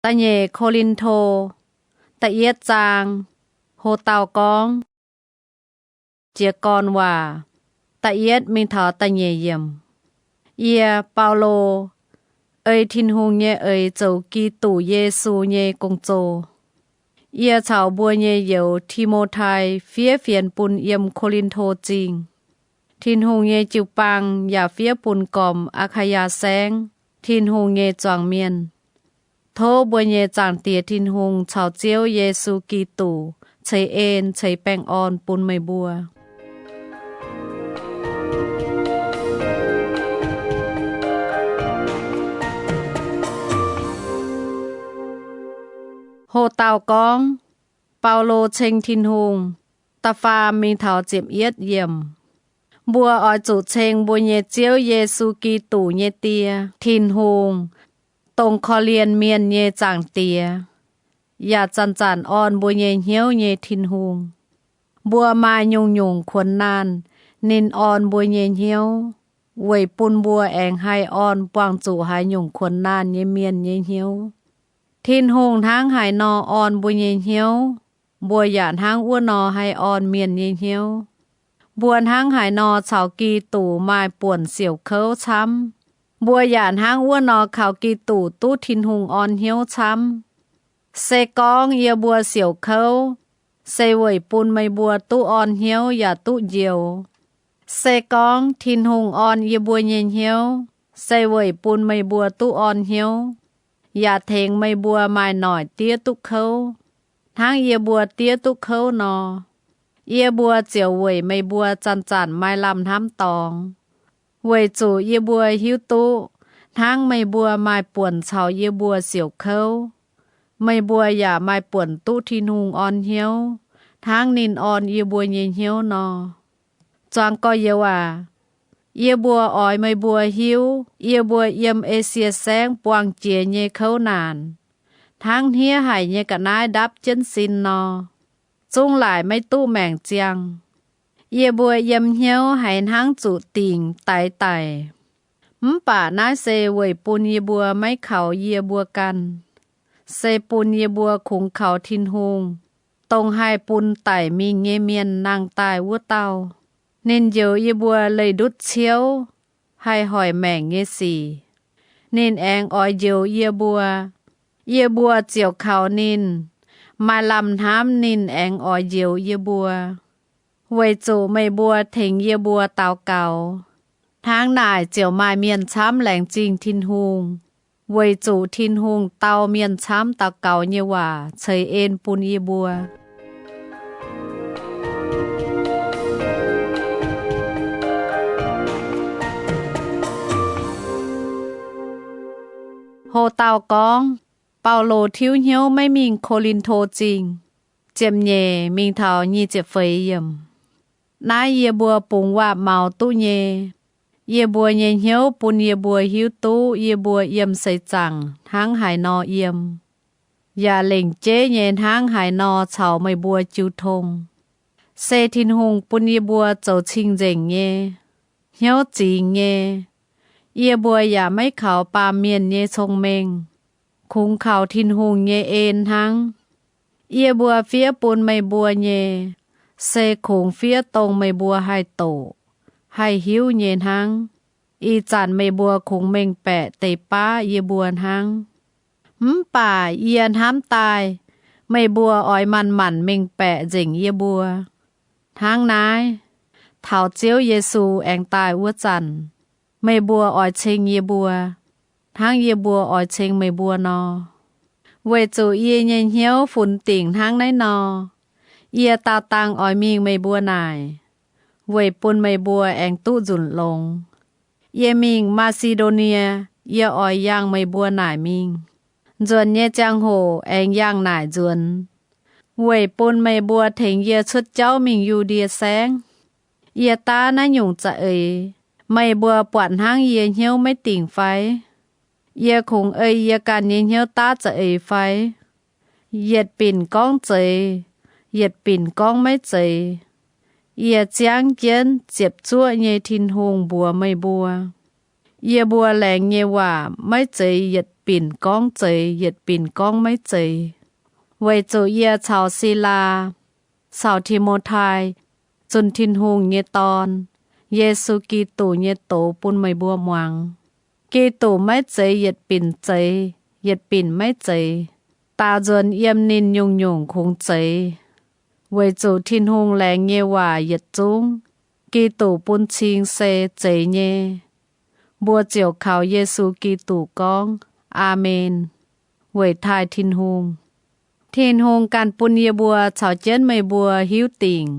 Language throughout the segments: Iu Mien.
Da'nyeic Ko^lin^to, da'yietv zaang. Ho dauh gorngv, jiez gorn waac, da'yietv mingh taux da'nyeic yiemc. Yie, Baulo, ei Tin-Hungh nyei eix zoux Giduc Yesu nyei gong-zoh. Yie caux mbuo nyei youz, Ti^mo^tai, fiev fienx bun yiem Ko^lin^to Zingh, Tin-Hungh nyei jiu-baang, yaac fiev bun gormx Aa^kaa^yaa Saengv, Tin-Hungh nyei zuangx mienh. Tov mbuo nyei Zaangc Diex Tin-Hungh caux Ziouv Yesu Giduc ceix en ceix baengh orn bun meih mbuo. Ho dauh gorngv, Baulo ceng Tin-Hungh, da'faam mingh taux ziepc yietv yiemc. Mbuo oix zuqc ceng mbuo nyei Ziouv Yesu Giduc nyei Die, Tin-Hungh, dongh korv-lienh mienh nyei Zaangc Diex, yaac zanc-zanc orn mbuo nyei hnyouv nyei Tin-Hungh. Mbuo maaih nyungc-nyungc kuonx naanh, ninh orn mbuo nyei hnyouv, weic bun mbuo aengx haih orn buangh zuqc haaix nyungc kuonx naanh nyei mienh nyei hnyouv. Tin-Hungh hnangv haaix nor orn mbuo nyei hnyouv, mbuo yaac hnangv wuov nor haih orn mienh nyei hnyouv. Mbuo hnangv haaix nor caux Giduc maaih buonc siouc kouv camv, mbuo yaac hnangv wuov nor kaux Giduc duqv Tin-Hungh orn hnyouv camv. Se gorngv yie mbuo siouc kouv, se weic bun meih mbuo duqv orn hnyouv yaac duqv njoux. Se gorngv Tin-Hungh orn yie mbuo nyei hnyouv, se weic bun meih mbuo duqv orn hnyouv, yaac tengx meih mbuo maaih noic diev duqv kouv, hnangv yie mbuo diev duqv kouv nor. Yie mbuo ziouc weic meih mbuo zanc-zanc maaih lamh hnamv dorngx, weic zuqc yie mbuo hiuv duqv hnangv meih mbuo maaih buonc caux yie mbuo siouc kouv, meih mbuo yaac maaih buonc duqv Tin-Hungh orn hnyouv hnangv ninh orn yie mbuo nyei hnyouv nor. Zuangx gorx-youz aac, yie mbuo oix meih mbuo hiuv, yie mbuo yiem Esie Saengv buangh jiex nyei kouv naanc, hnangv hniev haic nyei ga'naaiv ndapv jienv sin nor, zungv laaic maiv duqv maengc ziangh. Yie mbuo yiem hnyouv haiz hnangv zuqc dingc daix daic. Mv baac naaiv se weic bun yie mbuo maiv kaux yie mbuo ganh, se bun yie mbuo kungx kaux Tin-Hungh, dongh haih bun daic mingh nyei mienh nangh daaih wuov dauh. Ninh njoux yie mbuo leih ndutv ciouv, haih hoic maengc nyei sic. Ninh aengx oix njoux yie mbuo, yie mbuo ziouc kaux ninh. Maaih lamh hnamv ninh aengx oix njoux yie mbuo, weic zuqc meih mbuo tengx yie mbuo daux gaux. Hnangv naaic ziouc maaih mienh camv laengz zingh Tin-Hungh, weic zuqc Tin-Hungh dau mienh camv daux gaux nyei waac ceix en bun yie mbuo. Ho dauh gorngv, Baulo tiuv hnyouv maiv mingh Ko^lin^to Zingh, ziepc nyeic mingh taux nyic ziepc feix yiemc. Naaiv yie mbuo bungx waac-maux duqv nyei. Yie mbuo nyei hnyouv bun yie mbuo hiuv duqv yie mbuo yiem seix zaangc hnangv haaix nor yiem, yaac lengc jeiv nyei hnangv haaix nor caux meih mbuo jiu tong. Se Tin-Hungh bun yie mbuo zoux cing-nzengc nyei, hnyouv zingx nyei. Yie mbuo yaac maiv kaux baamh mienh nyei cong-mengh, kungx kaux Tin-Hungh nyei en hnangv. Yie mbuo fiev bun meih mbuo nyei, se kungx fiev dongh meih mbuo haih doqc, haih hiuv nyei hnangv. Ih zanc meih mbuo kungx mengh baeqc deix baav yie mbuo hnangv. Mv baac yie hnamv daaih meih mbuo oix manc-manc mengh baeqc nzengc yie mbuo. Hnangv naaiv, taux Ziouv Yesu aengx daaih wuov zanc, meih mbuo oix ceng yie mbuo, hnangv yie mbuo oix ceng meih mbuo nor. Weic zuqc yie nyei hnyouv funx dingc hnangv naaiv nor, yie daauh dangh oix mingh meih mbuo naaic, weic bun meih mbuo aengx duqv nzunc longx. Yie mingh Maa^si^ndo^nie, yie oix yangh meih mbuo naaic mingh. Nzuonx nyei ziangh hoc aengx yangh naaic nzuonx, weic bun meih mbuo tengx yie cuotv jauv mingh Yu^ndie Saengv. Yie daav naaiv nyungc za'eix, meih mbuo buatc hnangv yie hnyouv maiv dingc fai? Yie kungx ei yie ganh nyei hnyouv daav za'eix fai? Yietc binc gorngv zeiz, yietc binc gorngv maiv zeiz, yie ziangv jienv ziepc zuoqv nyei Tin-Hungh mbuox meih mbuo. Yie mbuo laengz nyei waac maiv zeiz yietc binc gorngv zeiz, yietc binc gorngv maiv zeiz. Weic zuqc yie caux Silaa caux Ti^mo^tai zunh Tin-Hungh nyei Dorn, Yesu Giduc nyei doz bun meih mbuo muangx. Giduc maiv zeiz yietc binc zeiz, yietc binc maiv zeiz. Daaux nzuonx yiem ninh nyungc-nyungc kungx zeiz. Weic zuqc Tin-Hungh laengz nyei waac yietc zungv, Giduc bun cing se zeiz nyei. Mbuo ziouc kaux Yesu Giduc gorngv, Aamen, weic taaih Tin-Hungh. Tin-Hungh ganh bun yie mbuo caux jienv meih mbuo hiuv dingc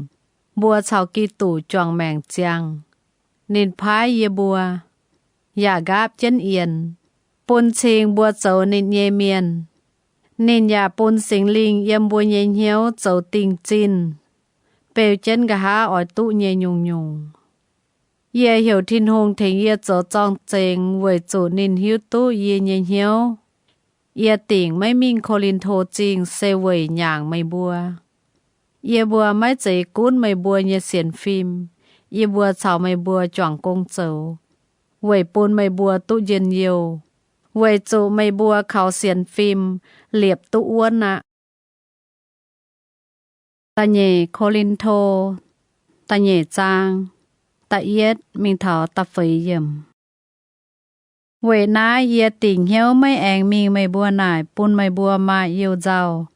mbuo caux Giduc juangc maengc ziangh. Ninh paaiv yie mbuo, yaac nqaapv jienv yienx, bun cing mbuo zoux ninh nyei mienh. Ninh yaac bun Singx Lingh yiem mbuo nyei hnyouv zoux dingh zinh, beu jienv nqa'haav oix duqv nyei nyungc-nyungc. Yie heuc Tin-Hungh tengx yie zoux zorng-zengx weic zuqc ninh hiuv duqv yie nyei hnyouv. Yie dingc maiv mingh Ko^lin^to Zingh se weic nyaangc meih mbuo. Yie mbuo maiv zeiz gunv meih mbuo nyei sienx fim. Yie mbuo caux meih mbuo juangc gong zoux, weic bun meih mbuo duqv njien-youh, weic zuqc meih mbuo kaux sienx fim liepc duqv wuonv aqv. Da'nyeic Ko^lin^to, da'nyeic zaang, da'yietv mingh taux da'feix yiemc. Weic naaiv yie dingc hnyouv maiv aengx mingh meih mbuo naaic bun meih mbuo maaih you-nzauh.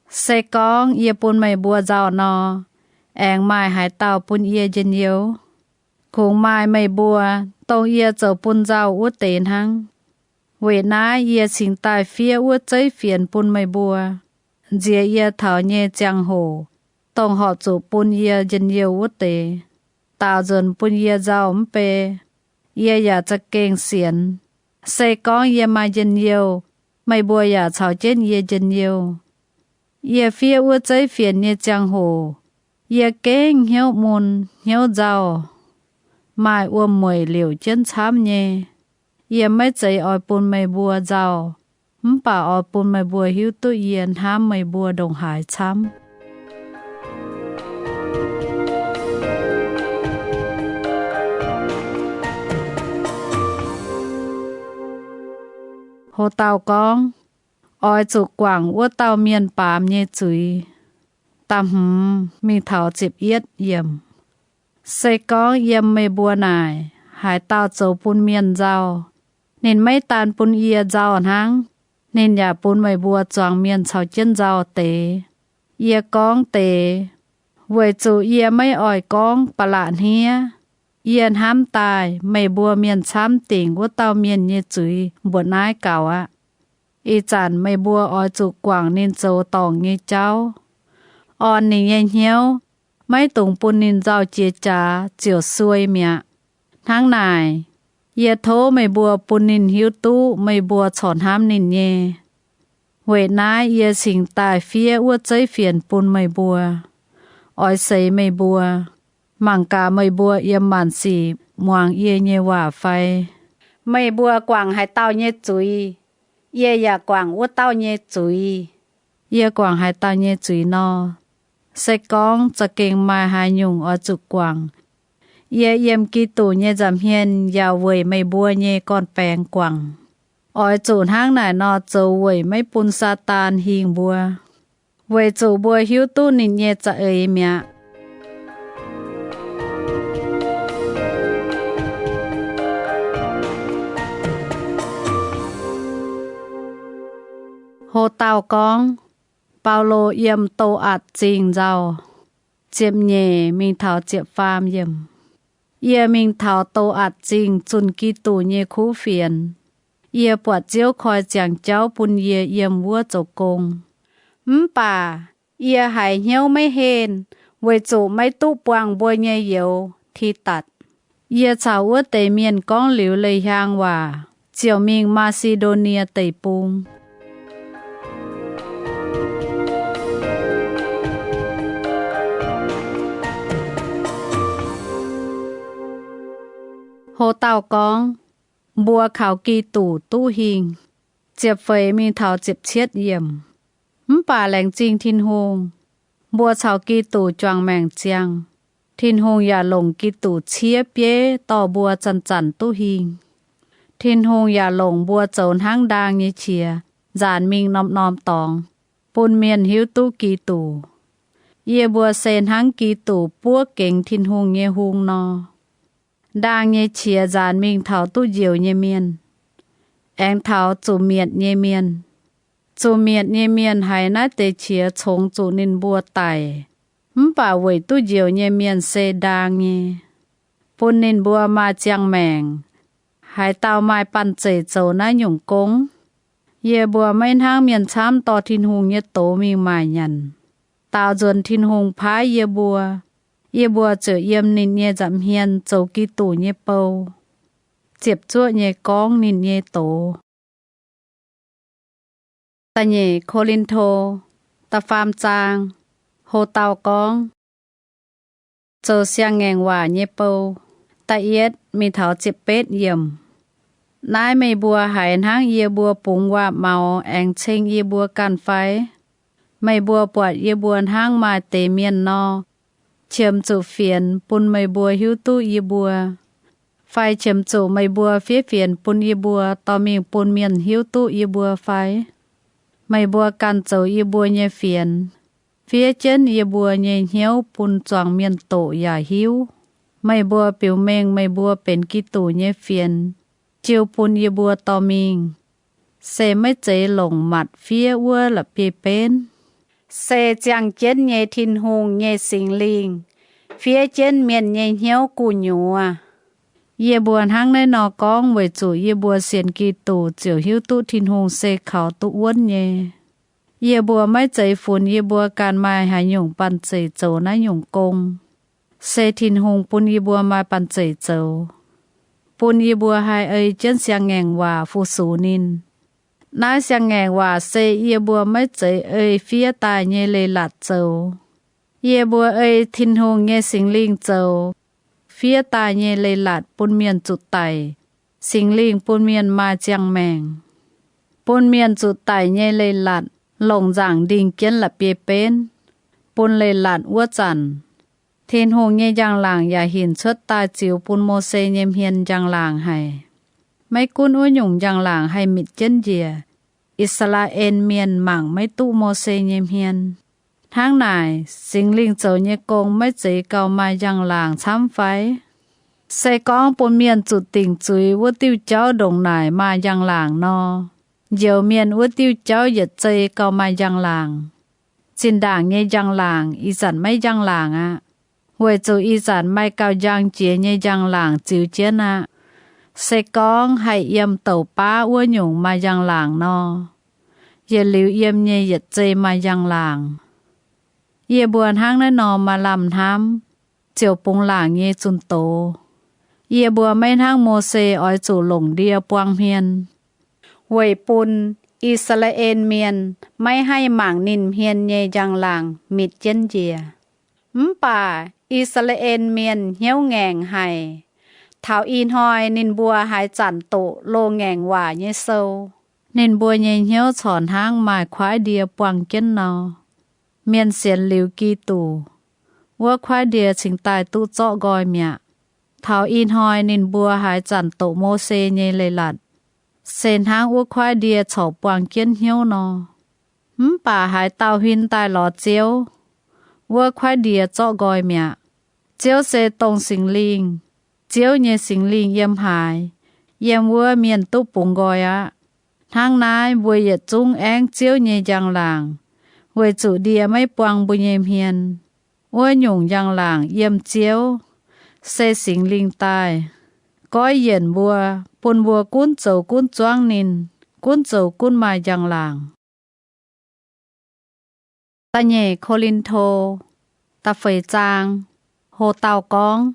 Se gorngv yie bun meih mbuo nzauh nor, aengx maaih haaix dauh bun yie njien-youh? Kungx maaih meih mbuo, dongh yie zoux bun nzauh wuov deix hnangv. Weic naaiv yie cingx daaih fiev wuov zeiv fienx bun meih mbuo, nziex yie taux nyei ziangh hoc, dongh horpc zuqc bun yie njien-youh wuov deix, daaux nzuonx bun yie nzauh mv bei. Yie yaac za'gengh sienx, se gorngv yie maaih njien-youh, meih mbuo yaac caux jienv yie njien-youh. Yie fiev wuov zeiv fienx nyei ziangh hoc, yie gengh hnyouv mun hnyouv nzauh, maaih wuom-mueic liouc jienv camv nyei. Yie maiv zeiz oix bun meih mbuo nzauh, mv baac oix bun meih mbuo hiuv duqv yie hnamv meih mbuo ndongc haaix camv. Ho dauh gorngv, oix zuqc guangc wuov dauh mienh baamz nyei zuiz. Da'hmz mingh taux ziepc yietv yiemc. Se gorngv yiem meih mbuo naaic haaix dauh zoux bun mienh nzauh, ninh maiv daan bun yie nzauh hnangv, ninh yaac bun meih mbuo zuangx mienh caux jienv nzauh deix. Yie gorngv deix, weic zuqc yie maiv oix gorngv ba'laqc hniev. Yie hnamv daaih meih mbuo mienh camv dingc wuov dauh mienh nyei zuiz mbuoqc naaiv gaux aqv. Ih zanc meih mbuo oix zuqc guangc ninh zoux dorngc nyei jauv, orn ninh nyei hnyouv, maiv dungx bun ninh nzauh jiex jaax ziouc suei mi'aqv. Hnangv naaic, yie tov meih mbuo bun ninh hiuv duqv meih mbuo corc hnamv ninh nyei. Weic naaiv yie cingx daaih fiev wuov zeiv fienx bun meih mbuo, oix seix meih mbuo, mangc gaax meih mbuo yiem maanc sic muangx yie nyei waac fai. Meih mbuo guangc haaix dauh nyei zuiz, yie yaac guangc wuov dauh nyei zuiz. Yie guangc haaix dauh nyei zuiz nor, se gorngv za'gengh maaih haaix nyungc oix zuqc guangc, yie yiem Giduc nyei nza'hmien yaac weic meih mbuo nyei gorn-baengx guangc. Oix zuqc hnangv naaic nor zoux weic maiv bun Saadaan hingh mbuo, weic zuqc mbuo hiuv duqv ninh nyei za'eix mi'aqv. Ho dauh gorngv, Baulo yiem Do^atc Zingh nzauh. Ziepc nyeic mingh taux ziepc faam yiemc. Yie mingh taux Do^atc Zingh zunh Giduc nyei kuv fienx. Yie buatc Ziouv koi ziangx jauv bun yie yiem wuov zoux gong. Mv baac yie haiz hnyouv maiv henh, weic zuqc maiv duqv buangh mbuo nyei youz, Tidatc. Yie caux wuov deix mienh gorngv liuz leiz-hiaang waac, ziouc mingh Maa^si^ndo^nie Deic-Bung. Ho dauh gorngv, mbuo kaux Giduc duqv hingh. Ziepc feix mingh taux ziepc cietv yiemc. Mv baac laengz zingh Tin-Hungh, mbuo caux Giduc juangc maengc ziangh. Tin-Hungh yaac longc Giduc ciev bieiv dorh mbuo zanc-zanc duqv hingh. Tin-Hungh yaac longc mbuo zoux hnangv ndaang nyei qiex nzaanx mingh norm-norm dorngx, bun mienh hiuv duqv Giduc. Yie mbuo se hnangv Giduc buov gengx Tin-Hungh nyei hung nor. Ndaang nyei qiex nzaanx mingh taux duqv njoux nyei mienh, aengx taux zuqc mietc nyei mienh. Zuqc mietc nyei mienh haiz naaiv deix qiex congx zuqc ninh mbuo daic, mv baac weic duqv njoux nyei mienh se ndaang nyei, bun ninh mbuo maaih ziangh maengc. Haaix dauh maaih banh zeic zoux naaiv nyungc gong? Yie mbuo maiv hnangv mienh camv dorh Tin-Hungh nyei doz mingh maaic nyanc. Daaux nzuonx Tin-Hungh paaiv yie mbuo, yie mbuo ziouc yiem ninh nyei nza'hmien zoux Giduc nyei bou, ziepc zuoqv nyei gorngv ninh nyei doz. Da'nyeic Ko^lin^to, da'faam zaang, ho dauh gorngv, zoux siang-ngaengc waac nyei bou, da'yietv mingh taux ziepc betv yiemc. Naaiv meih mbuo haiz hnangv yie mbuo bungx waac-maux aengx ceng yie mbuo ganh fai? Meih mbuo buatc yie mbuo hnangv maaih deix mienh nor, qiemx zuqc fienx bun meih mbuo hiuv duqv yie mbuo, fai qiemx zuqc meih mbuo fiev fienx bun yie mbuo dorh mingh bun mienh hiuv duqv yie mbuo fai? Meih mbuo ganh zoux yie mbuo nyei fienx, fiev jienv yie mbuo nyei hnyouv bun zuangx mienh doqc yaac hiuv. Meih mbuo biux mengh meih mbuo benx Giduc nyei fienx, jiu bun yie mbuo dorh mingh, se maiv zeiz longc matc fiev wuov la'bieiv-benv. Se ziangh jienv nyei Tin-Hungh nyei Singx Lingh fiev jienv mienh nyei hnyouv gu'nyuoz. Yie mbuo hnangv naaiv nor gorngv weic zuqc yie mbuo sienx Giduc ziouc hiuv duqv Tin-Hungh se kaux duqv wuonv nyei. Yie mbuo maiv zeiz funx yie mbuo ganh maaih haaix nyungc banh zeic zoux naaiv nyungc gong. Se Tin-Hungh bun yie mbuo maaih banh zeic zoux, bun yie mbuo haih ei jienv siang-ngaengc waac fu-sux ninh. Naaiv siang-ngaengc waac se yie mbuo maiv zeiz ei fiev daaih nyei leiz-latc zoux. Yie mbuo ei Tin-Hungh nyei Singx Lingh zoux. Fiev daaih nyei leiz-latc bun mienh zuqc daic. Singx Lingh bun mienh maaih ziangh maengc. Bun mienh zuqc daic nyei leiz-latc longc nzaangc ndingh jienv la'bieiv-benv, bun leiz-latc wuov zanc, Tin-Hungh nyei njang-laangc yaac hinc cuotv daaih ziux bun Mose nyei hmien njang-laangc haic. Maiv gunv wuov nyungc njang-laangc haih mitc jienv njiec, I^saa^laa^en Mienh mangc maiv duqv Mose nyei hmien. Hnangv naaic, Singx Lingh zoux nyei gong maiv zeiz gauh maaih njang-laangc camv fai? Se gorngv bun mienh zuqc dingc zuiz wuov diuh jauv ndongc naaic maaih njang-laangc nor, njoux mienh wuov diuh jauv yietc zei gauh maaih njang-laangc. Zinh ndaangc nyei njang-laangc ih zanc maiv njang-laangc aqv, weic zuqc ih zanc maaih gauh njang jiex nyei njang-laangc ziux jienv aqv. Se gorngv haih yiem douc baav wuov nyungc maaih njang-laangc nor, yietc liuz yiem nyei yietc zei maaih njang-laangc. Yie mbuo hnangv naaiv nor maaih lamh hnamv, ziouc bungx laangc nyei zunh doz. Yie mbuo maiv hnangv Mose oix zuqc longc ndie buang hmien, weic bun I^saa^laa^en Mienh maiv haih mangc ninh hmien nyei njang-laangc mitc jienv njiec. Mv baac I^saa^laa^en Mienh hnyouv ngaengc haic. Taux ih hnoi ninh mbuo haaix zanc doqc loz-ngaengc waac nyei sou, ninh mbuo nyei hnyouv corc hnangv maaih kuaaiv ndie buangh jienv nor. Mienh sienx liuz Giduc, wuov kuaaiv ndie cingx daaih duqv zorqv nqoi mi'aqv. Taux ih hnoi ninh mbuo haaix zanc doqc Mose nyei leiz-latc, se hnangv wuov kuaaiv ndie corc buangh jienv hnyouv nor. Mv baac haaix dauh huin daaih lorz Ziouv, wuov kuaaiv ndie zorqv nqoi mi'aqv. Ziouv se dongh Singx Lingh. Ziouv nyei Singx Lingh yiem haaix, yiem wuov mienh duqv bungx nqoi aqv. Hnangv naaiv mbuo yietc zungv aengv Ziouv nyei njang-laangc, weic zuqc ndie maiv buang mbuo nyei hmien. Wuov nyungc njang-laangc yiem Ziouv, se Singx Lingh daaih, goiv yienc mbuo, bun mbuo gunv zoux gunv zuangv ninh, gunv zoux gunv maaih njang-laangc. Da'nyeic Ko^lin^to, da'feix zaang, ho dauh gorngv,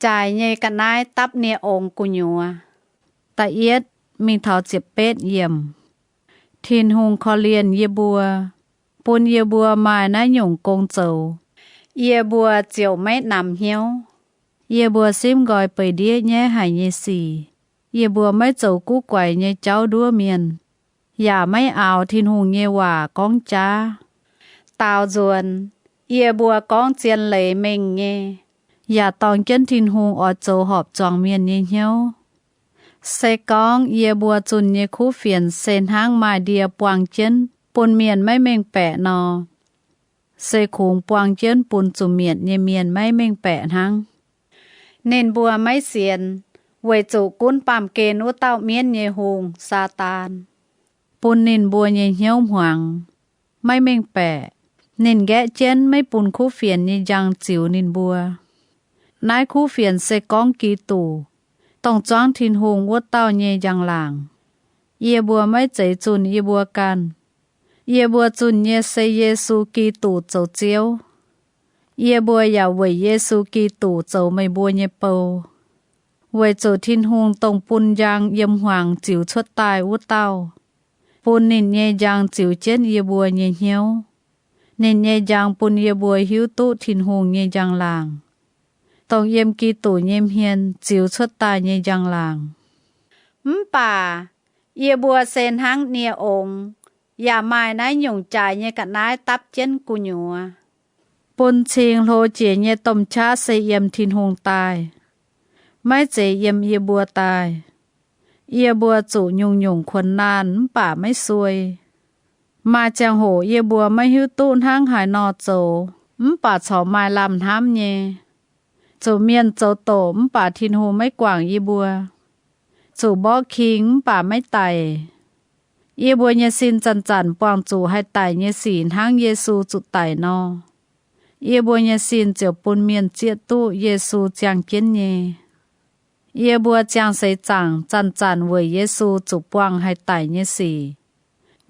jaaix nyei ga'naaiv dapv nie-ongx gu'nyuoz, da'yietv mingh taux ziepc betv yiemc. Tin-Hungh korv-lienh yie mbuo, bun yie mbuo maaih naaiv nyungc gong zoux, yie mbuo ziouc maiv namx hnyouv. Yie mbuo simv nqoi beic ndiev nyaiv haic nyei sic. Yie mbuo maiv zoux guv guaix nyei jauv nduov mienh, yaac maiv aaux Tin-Hungh nyei waac gorngv jaav. Daaux nzuonx, yie mbuo gorngv zien leiz mengh nyei, yaac dorng jienv Tin-Hungh oix zoux horpc zuangx mienh nyei hnyouv. Se gorngv yie mbuo zunh nyei kuv fienx se hnangv maaih ndie buang jienv bun mienh maiv mengh baeqc nor, se kungx buang jienv bun zuqc mietc nyei mienh maiv mengh baeqc hnangv. Ninh mbuo maiv sienx, weic zuqc gunv baamh gen wuov dauh mienv nyei hungh, Saadaan, bun ninh mbuo nyei hnyouv hmuangx, maiv mengh baeqc. Ninh nqaeqv jienv maiv bun kuv fienx nyei njang ziux ninh mbuo. Naaiv kuv fienx se gorngv Giduc, dongh zuangv Tin-Hungh wuov dauh nyei njang-laangc. Yie mbuo maiv zeiz zunh yie mbuo ganh. Yie mbuo zunh nyei se Yesu Giduc zoux Ziouv. Yie mbuo yaac weic Yesu Giduc zoux meih mbuo nyei bou, weic zuqc Tin-Hungh dongh bun njang yiem hmuangx ziux cuotv daaih wuov dauh, bun ninh nyei njang ziux jienv yie mbuo nyei hnyouv. Ninh nyei njang bun yie mbuo hiuv duqv Tin-Hungh nyei njang-laangc, dongh yiem Giduc nyei hmien ziux cuotv daaih nyei njang-laangc. Mv baac yie mbuo se hnangv nie-ongx, yaac maaih naaiv nyungc jaaix nyei ga'naaiv dapv jienv gu'nyuoz. Bun cing hlo jiex nyei domh qaqv se yiem Tin-Hungh daaih, maiv zeiz yiem yie mbuo daaih. Yie mbuo zuqc nyungc-nyungc kuonx naanh mv baac maiv suei. Maaih ziangh hoc yie mbuo maiv hiuv duqv hnangv haaix nor zoux mv baac corc maaih lamh hnamv nyei. Zuqc mienh zoux doqc mv baac Tin-Hungh maiv guangc yie mbuo. Zuqc mborqv king mv baac maiv daic. Yie mbuo nyei sin zanc-zanc buangh zuqc haih daic nyei sic hnangv Yesu zuqc daic nor. Yie mbuo nyei sin ziouc bun mienh zieqv duqv Yesu ziangh jienv nyei. Yie mbuo ziangh seix zaangc zanc-zanc weic Yesu zuqc buangh haih daic nyei sic,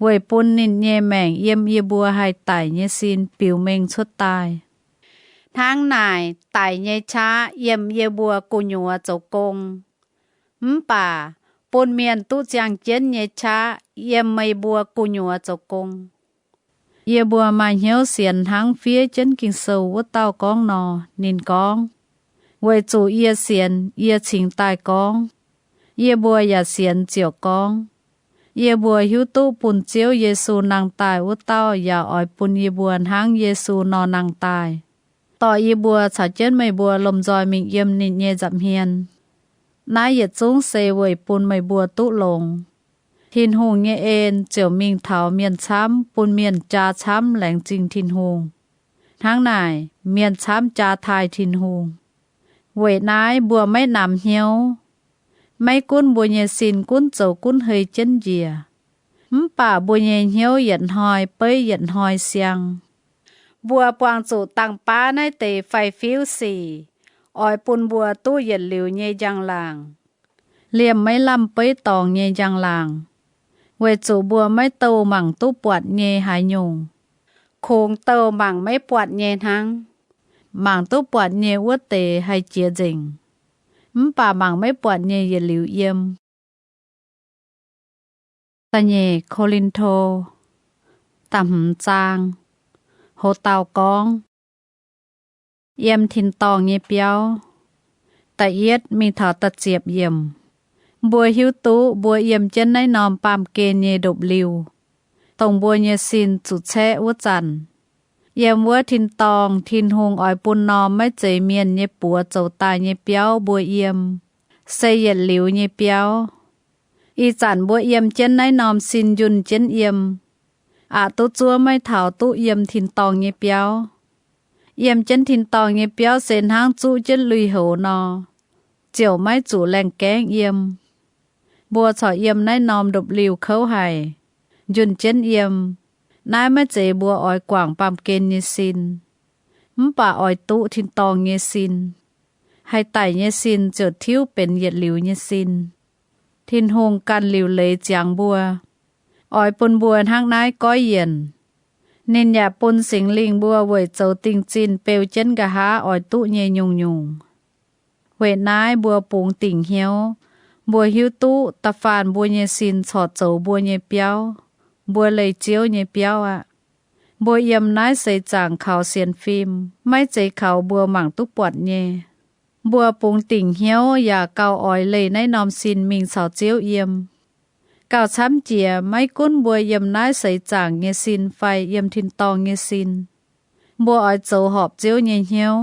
weic bun ninh nyei maengc yiem yie mbuo haih daic nyei sin biux mengh cuotv daaih. Hnangv naaic, daic nyei qaqv yiem yie mbuo gu'nyuoz zoux gong, mv baac bun mienh duqv ziangh jienv nyei qaqv yiem meih mbuo gu'nyuoz zoux gong. Yie mbuo maaih hnyouv sienx hnangv fiev jienv Ging-Sou wuov dauh gorngv nor. Ninh gorngv, weic zuqc yie sienx, yie cingx daaih gorngv. Yie mbuo yaac sienx ziouc gorngv, yie mbuo hiuv duqv bun Ziouv Yesu nangh daaih wuov dauh yaac oix bun yie mbuo hnangv Yesu nor nangh daaih, dorh yie mbuo caux jienv meih mbuo lomh nzoih mingh yiem ninh nyei nza'hmien. Naaiv yietc zungv se weic bun meih mbuo duqv longx. Tin-Hungh nyei en ziouc mingh taux mienh camv, bun mienh jaa camv laengz zingh Tin-Hungh. Hnangv naaic, mienh camv jaa taaih Tin-Hungh. Weic naaiv mbuo maiv namx hnyouv. Maiv gunv mbuo nyei sin gunv zoux gunv hei jienv njiec, mv baac mbuo nyei hnyouv yietc hnoi beiv yietc hnoi siang. Mbuo buangh zuqc dangh baav naaiv deix faix-fiuv sic, oix bun mbuo duqv yietc liuz nyei njang-laangc, liemh maiv lamh beiv dorngx nyei njang-laangc, weic zuqc mbuo maiv douh mangc duqv buatc nyei haaix nyungc. Kungx douh mangc maiv buatc nyei hnangv. Mangc duqv buatc nyei wuov deix haih jiex nzengc, mv baac mangc maiv buatc nyei yietc liuz yiem. Da'nyeic Ko^lin^to da'hmz zaang. Ho dauh gorngv, yiem tin-dorngh nyei biauv. Da'yietv mingh taux da'ziepc yiemc. Mbuo hiuv duqv mbuo yiem jienv naaiv norm baamh gen nyei ndopv-liuh, dongh mbuo nyei sin zuqc caeqv wuov zanc, yiem wuov tin-dorngh Tin-Hungh oix bun norm maiv zeiz mienh nyei buoz zoux daaih nyei biauv mbuo yiem, se yietc liuz nyei biauv. Ih zanc mbuo yiem jienv naaiv norm sin njunh jienv yiem, aqc duqv zuov maiv taux duqv yiem tin-dorngh nyei biauv. Yiem jienv tin-dorngh nyei biauv se hnangv zuqv jienv lui-houx nor, ziouc maiv zuqc laengh gaengv yiem. Mbuo corc yiem naaiv norm ndopv-liuh kouv haic, njunh jienv yiem. Naaiv maiv zeiz mbuo oix guangc baamh gen nyei sin, mv baac oix duqv tin-dorngh nyei sin. Haih daic nyei sin ziouc tiuv benx yietc liuz nyei sin. Tin-Hungh ganh liuc leiz ziangx mbuo, oix bun mbuo hnangv naaiv goiv yienc. Ninh yaac bun Singx Lingh mbuo weic zoux ding-zinh beu jienv nqa'haav oix duqv nyei nyungc-nyungc. Weic naaiv mbuo bungx dingc hnyouv, mbuo hiuv duqv da'faanh mbuo nyei sin corc zoux mbuo nyei biauv, mbuo leih Ziouv nyei biauv aqv. Mbuo yiem naaiv seix zaangc kaux sienx fim, maiv zeiz kaux mbuo mangc duqv buatc nyei. Mbuo bungx dingc hnyouv yaac gauh oix leih naaiv norm sin mingh caux Ziouv yiem. Gauh camv jiex, maiv gunv mbuo yiem naaiv seix zaangc nyei sin fai yiem tin-dorngh nyei sin, mbuo oix zoux horpc Ziouv nyei hnyouv,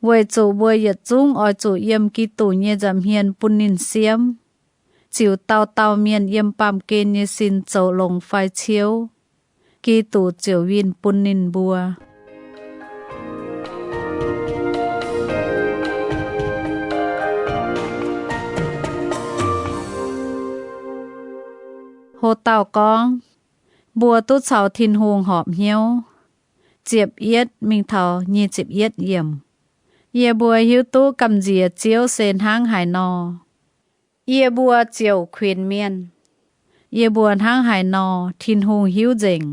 weic zuqc mbuo yietc zungv oix zuqc yiem Giduc nyei nza'hmien bun ninh siemv. ziux dauh dauh mienh yiem baamh gen nyei sin zoux longx fai ciouv, Giduc ziouc winh bun ninh mbuo. Ho dauh gorngv, mbuo duqv caux Tin-Hungh horpc hnyouv. Ziepc yietv mingh taux nyic ziepc yietv yiemc. Yie mbuo hiuv duqv gamh nziex Ziouv se hnangv haaix nor, yie mbuo ziouc kuinx mienh. Yie mbuo hnangv haaix nor, Tin-Hungh hiuv nzengc.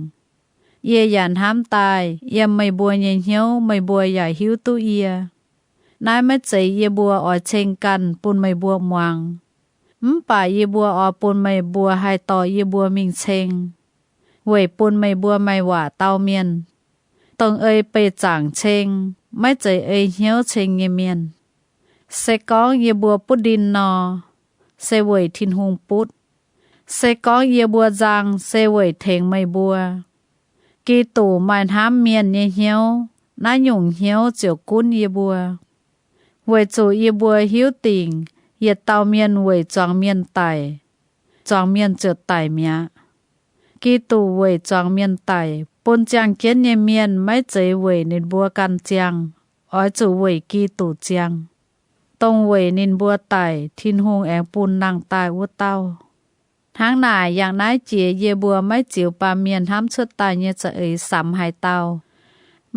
Yie yaac hnamv daaih yiem meih mbuo nyei hnyouv meih mbuo yaac hiuv duqv yie. Naaiv maiv zeiz yie mbuo oix ceng ganh bun meih mbuo muangx, mv baac yie mbuo oix bun meih mbuo haih dorh yie mbuo mingh ceng, weic bun meih mbuo maaih waac dau mienh, dongh ei beih zaangc ceng, maiv zeiz ei hnyouv ceng nyei mienh. Se gorngv yie mbuo butv ndin nor, se weic Tin-Hungh butv. Se gorngv yie mbuo nzang, se weic tengx meih mbuo. Giduc maaih hnamv mienh nyei hnyouv, naaiv nyungc hnyouv ziouc gunv yie mbuo. Weic zuqc yie mbuo hiuv dingc yietc dauh mienh weic zuangx mienh daic, zuangx mienh ziouc daic mi'aqv. Giduc weic zuangx mienh daic, bun ziangh jienv nyei mienh maiv zeiz weic ninh mbuo ganh ziangh, oix zuqc weic Giduc ziangh, dongh weic ninh mbuo daic Tin-Hungh aengx bun nangh daaih wuov dauh. Hnangv naaic, yangh naaiv jiex yie mbuo maiv ziux baamh mienh hnamv cuotv daaih nyei za'eix samx haaix dauh.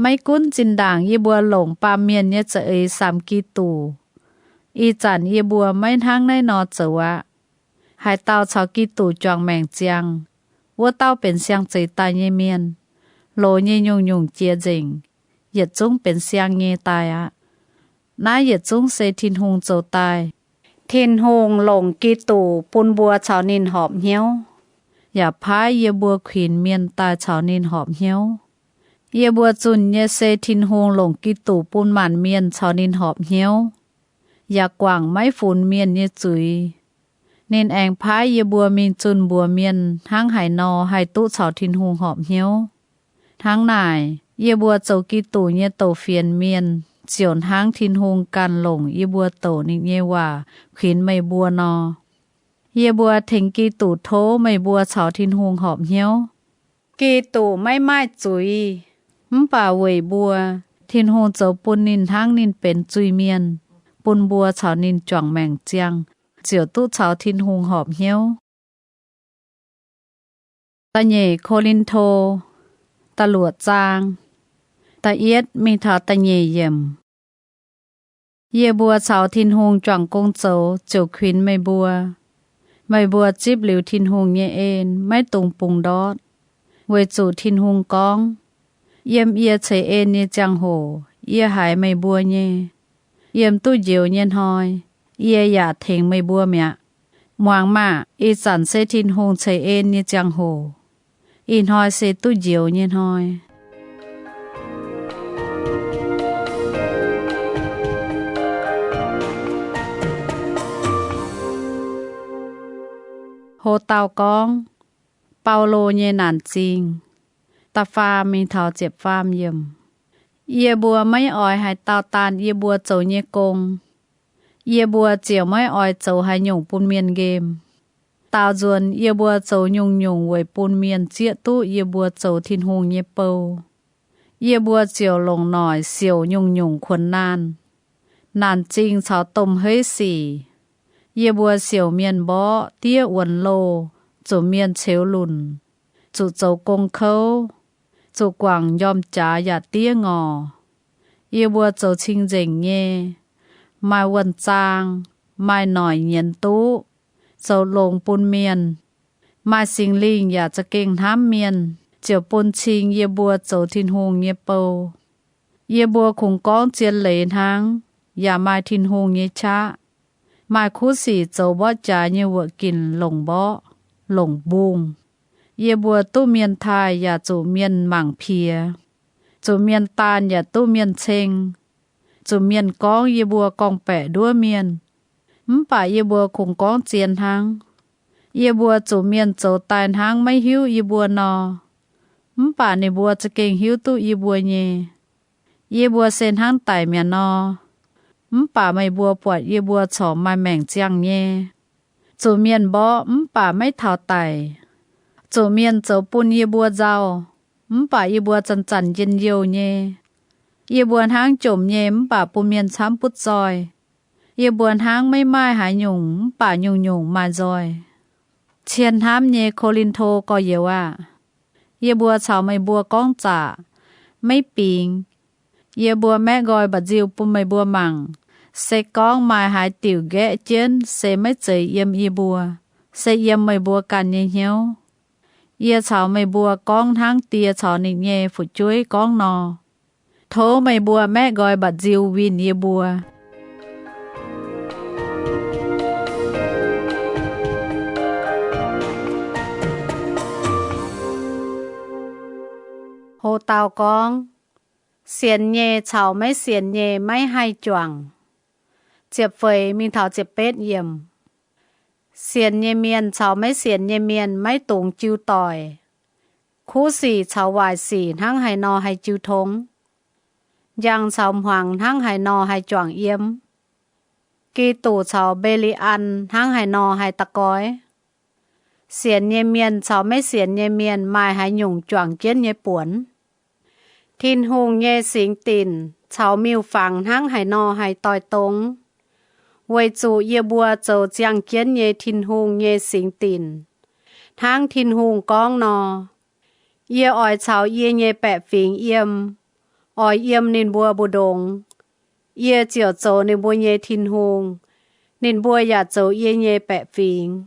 Maiv gunv zinh ndaangc yie mbuo longc baamh mienh nyei za'eix samx Giduc, ih zanc yie mbuo maiv hnangv naaiv nor zoux aqv. Haaix dauh caux Giduc juangc maengc ziangh, wuov dauh benx siang-zeix daaih nyei mienh, loz nyei nyungc-nyungc jiex nzengc, yietc zungv benx siang nyei daaih aqv. Naaiv yietc zungv se Tin-Hungh zoux daaih. Tin-Hungh longc Giduc bun mbuo caux ninh horpc hnyouv, yaac paaiv yie mbuo kuinx mienh daaih caux ninh horpc hnyouv. Yie mbuo zunh nyei se Tin-Hungh longc Giduc bun maanc mienh caux ninh horpc hnyouv, yaac guangc maiv funx mienh nyei zuiz. Ninh aengx paaiv yie mbuo mingh zunh mbuox mienh hnangv haaix nor haih duqv caux Tin-Hungh horpc hnyouv. Hnangv naaic, yie mbuo zoux Giduc nyei douc fienx mienh ziouc hnangv Tin-Hungh ganh longc yie mbuo douc ninh nyei waac kuinx meih mbuo nor, yie mbuo tengx Giduc tov meih mbuo caux Tin-Hungh horpc hnyouv. Giduc maiv maaih zuiz, mv baac weic mbuo, Tin-Hungh zoux bun ninh hnangv ninh benx zuiz-mienh, bun mbuo caux ninh juangc maengc ziangh, ziouc duqv caux Tin-Hungh horpc hnyouv. Da'nyeic Ko^lin^to, da'luoqc zaang, da'yietv mingh taux da'nyeic yiemc. Yie mbuo caux Tin-Hungh juangc gong zoux ziouc kuinx meih mbuo. Meih mbuo zipv liuz Tin-Hungh nyei en, maiv dungx bungx ndortv. Weic zuqc Tin-Hungh gorngv, yiem yie ceix en nyei ziangh hoc yie haiz meih mbuo nyei. Yiem duqv njoux nyei hnoi, yie yaac tengx meih mbuo mi'aqv. Muangx maah! Ih zanc se Tin-Hungh ceix en nyei ziangh hoc. Ih hnoi se duqv njoux nyei hnoi. Ho dauh gorngv, Baulo nyei naanc zingh, da'faam mingh taux ziepc faam yiemc. Yie mbuo maiv oix haaix dauh daanh yie mbuo zoux nyei gong. Yie mbuo ziouc maiv oix zoux haaix nyungc bun mienh nqemh. Daaux nzuonx yie mbuo zoux nyungc-nyungc weic bun mienh zieqv duqv yie mbuo zoux Tin-Hungh nyei bou. Yie mbuo ziouc longc noic siouc nyungc-nyungc kuonx naanh, naanc zingh caux domh heiv sic. Yie mbuo siouc mienh mborqv, diev wuonx loh, zuqc mienh ceux lunc, zuqc zoux gong kouv, zuqc guangc njormh jaax yaac diev ngorc. Yie mbuo zoux cing-nzengc nyei, maaih wuonh zaang, maaih noic nyienz duqv, zoux longx bun mienh, maaih Singx Lingh yaac za'gengh hnamv mienh, ziouc bun cing yie mbuo zoux Tin-Hungh nyei bou. Yie mbuo kungx gorngv zien leiz hnangv, yaac maaih Tin-Hungh nyei qaqv. Maaih kuv sic zoux mborqv jaax nyei wuoqc ginc longc mborqv, longc mbungh. Yie mbuo duqv mienh taaih yaac zuqc mienh mangc piex, zuqc mienh daanh yaac duqv mienh ceng, zuqc mienh gorngv yie mbuo gorngv-baeqc nduov mienh. Mv baac yie mbuo kungx gorngv zien hnangv. Yie mbuo zuqc mienh zoux daaih hnangv maiv hiuv yie mbuo nor, mv baac ninh mbuo za'gengh hiuv duqv yie mbuo nyei. Yie mbuo se hnangv daic mi'aqv nor, mv baac meih mbuo buatc yie mbuo corc maaih maengc ziangh nyei. Zuqc mienh mborqv mv baac maiv taux daic. Zuqc mienh zoux bun yie mbuo nzauh, mv baac yie mbuo zanc-zanc njien-youh nyei. Yie mbuo hnangv jomc nyei mv baac bun mienh camv butv zoih. Yie mbuo hnangv maiv maaih haaix nyungc mv baac nyungc-nyungc maaih nzoih. Cien hnamv nyei Ko^lin^to gorx-youz aah! Yie mbuo caux meih mbuo gorngv zaqc, maiv bingx. Yie mbuo maeqv nqoi mba'nziu bun meih mbuo mangc. Se gorngv maaih haaix diuc nqaeqv jienv, se maiv zeiz yiem yie mbuo, se yiem meih mbuo ganh nyei hnyouv. Yie caux meih mbuo gorngv hnangv die caux ninh nyei fu'jueiv gorngv nor. Tov meih mbuo maeqv nqoi mba'nziu winh yie mbuo. Ho dauh gorngv, sienx nyei caux maiv sienx nyei maiv haih juangc. Ziepc feix mingh taux ziepc betv yiemc. Sienx nyei mienh caux maiv sienx nyei mienh maiv dungx jiu doic. Kuv sic caux waaic sic hnangv haaix nor haih jiu tong? Njang caux hmuangx hnangv haaix nor haih juangc yiem? Giduc caux Mbe^li^an hnangv haaix nor haih da'goix? Sienx nyei mienh caux maiv sienx nyei mienh maaih haaix nyungc juangc jienv nyei buonc? Tin-Hungh nyei singx dinc caux miuc-fangx hnangv haaix nor haih doix-dong? Weic zuqc yie mbuo zoux ziangh jienv nyei Tin-Hungh nyei singx dinc. Hnangv Tin-Hungh gorngv nor, Yie oix caux yie nyei baeqc fingx yiem, oix yiem ninh mbuo mbu'ndongx. Yie ziouc zoux ninh mbuo nyei Tin-Hungh, ninh mbuo yaac zoux yie nyei baeqc fingx.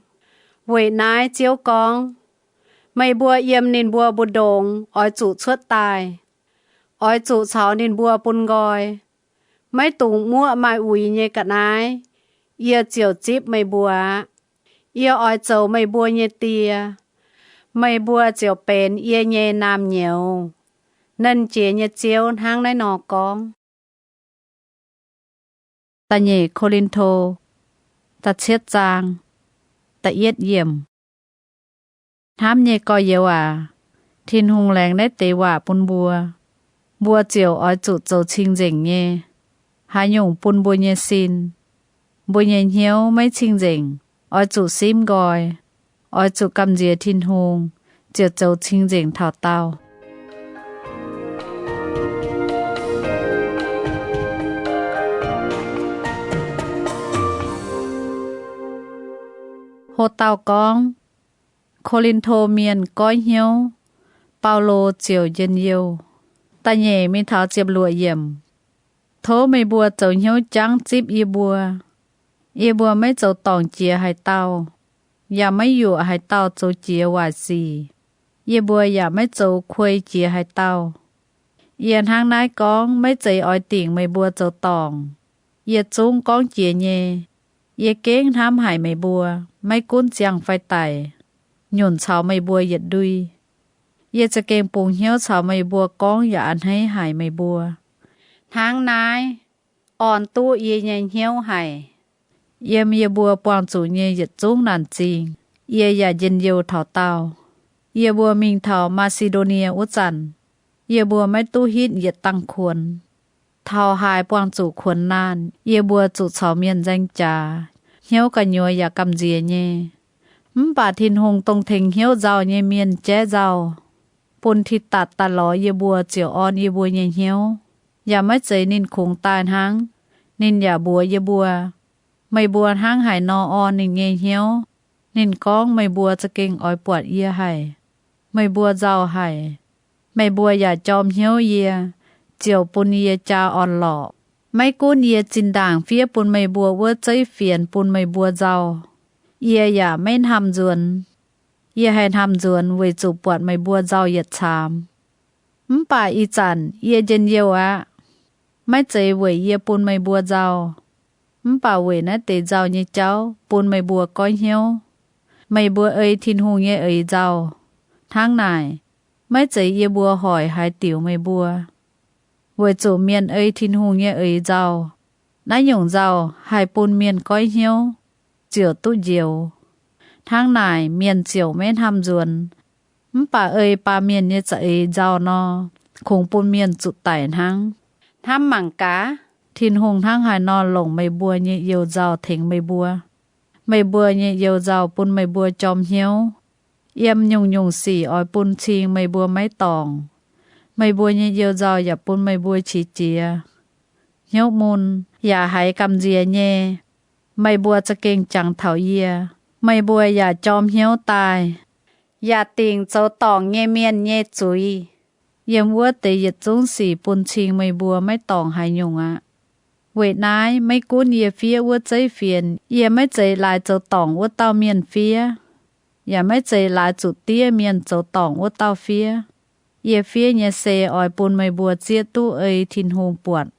Weic naaiv Ziouv gorngv, Meih mbuo yiem ninh mbuo mbu'ndongx oix zuqc cuotv daaih. Oix zuqc caux ninh mbuo bun nqoi. Maiv dungx muoqv maaih uix nyei ga'naaiv. Yie ziouc zipv meih mbuo aqv. Yie oix zoux meih mbuo nyei die. Meih mbuo ziouc benx yie nyei naamh nyouz. Nernh Jiex nyei Ziouv hnangv naaiv nor gorngv. Da'nyeic Ko^lin^to, da'cietv zaang, da'yietv yiemc. Hnamv nyei gorx-youz aac, Tin-Hungh laengz naaiv deix waac bun mbuo, mbuo ziouc oix zuqc zoux cing-nzengc nyei. Haaix nyungc bun mbuo nyei sin, mbuo nyei hnyouv maiv cing-nzengc, oix zuqc simv nqoi, oix zuqc gamh nziex Tin-Hungh, ziouc zoux cing-nzengc taux daauh. Ho dauh gorngv, Ko^lin^to Mienh goiv hnyouv, Baulo ziouc njien-youh. Da'nyeic mingh taux ziepc luoqc yiemc. Tov meih mbuo zoux hnyouv jangv zipv yie mbuo. Yie mbuo maiv zoux dorngc jiex haaix dauh, yaac maiv yuoqc haaix dauh zoux jiex waaic sic. Yie mbuo yaac maiv zoux kuei jiex haaix dauh. Yie hnangv naaiv gorngv maiv zeiz oix dingc meih mbuo zoux dorngc. Yie zungv gorngv jiex nyei. Yie gengh hnamv haic meih mbuo, maiv gunv ziangh fai daic, nyunc caux meih mbuo yietc ndui. Yie za'gengh bungx hnyouv caux meih mbuo gorngv yaac a'hneiv haic meih mbuo. Hnangv naaiv, orn duqv yie nyei hnyouv haic. Yiem yie mbuo buangh zuqc nyei yietc zungv naanc zingh, yie yaac njien-youh taux daauh. Yie mbuo mingh taux Maa^si^ndo^nie wuov zanc, yie mbuo maiv duqv hitv yietc dangh kuonx. Taux haaix buangh zuqc kuonx naanh, yie mbuo zuqc caux mienh nzaeng jaax, hnyouv gu'nyuoz yaac gamh nziex nyei. Mv baac Tin-Hungh dongh tengx hnyouv nzauh nyei mienh jaiv nzauh, bun Tidatc daaih lorz yie mbuo ziouc orn yie mbuo nyei hnyouv. Yaac maiv zeiz ninh kungx daaih hnangv. Ninh yaac mbuox yie mbuo, meih mbuo hnangv haaix nor orn ninh nyei hnyouv. Ninh gorngv meih mbuo za'gengh oix buatc yie haic. Meih mbuo nzauh haic. Meih mbuo yaac jorm hnyouv yie, ziouc bun yie jaa orn-lorqc. Maiv gunv yie zinh ndaangc fiev bun meih mbuo wuov zeiv fienx bun meih mbuo nzauh, yie yaac maiv hnamv nzuonx. Yie haih hnamv nzuonx weic zuqc buatc meih mbuo nzauh yietc caamx. Mv baac ih zanc yie njien-youh aqv. Maiv zeiz weic yie bun meih mbuo nzauh, mv baac weic naaiv deix nzauh nyei jauv bun meih mbuo goiv hnyouv. Meih mbuo ei Tin-Hungh nyei eix nzauh. Hnangv naaic, maiv zeiz yie mbuo hoic haaix diuc meih mbuo. Weic zuqc mienh ei Tin-Hungh nyei eix nzauh, naaiv nyungc nzauh haih bun mienh goiv hnyouv, ziouc duqv njoux. Hnangv naaic mienh ziouc maiv hnamv nzuonx. Mv baac ei baamh mienh nyei za'eix nzauh nor, kungx bun mienh zuqc daic hnangv. Hnamv mangc gaax, Tin-Hungh hnangv haaix nor longc meih mbuo nyei you-nzauh tengx meih mbuo. Meih mbuo nyei you-nzauh bun meih mbuo jorm hnyouv. Yiem nyungc-nyungc sic oix bun cing meih mbuo maiv dorngc. Meih mbuo nyei you-nzauh yaac bun meih mbuo qiex jiez, hnyouv mun, yaac haiz gamh nziex nyei. Meih mbuo za'gengh jangx taux yie, meih mbuo yaac jorm hnyouv daaih, yaac dingc zoux dorngc nyei mienh nyei zuiz. Yiem wuov deix yietc zungv sic bun cing meih mbuo maiv dorngc haaix nyungc aqv. Weic naaiv, maiv gunv yie fiev wuov zeiv fienx, yie maiv zeiz laaix zoux dorngc wuov dauh mienh fiev, yaac maiv zeiz laaix zuqc diev mienh zoux dorngc wuov dauh fiev. Yie fiev nyei se oix bun meih mbuo zieqv duqv ei Tin-Hungh buatc.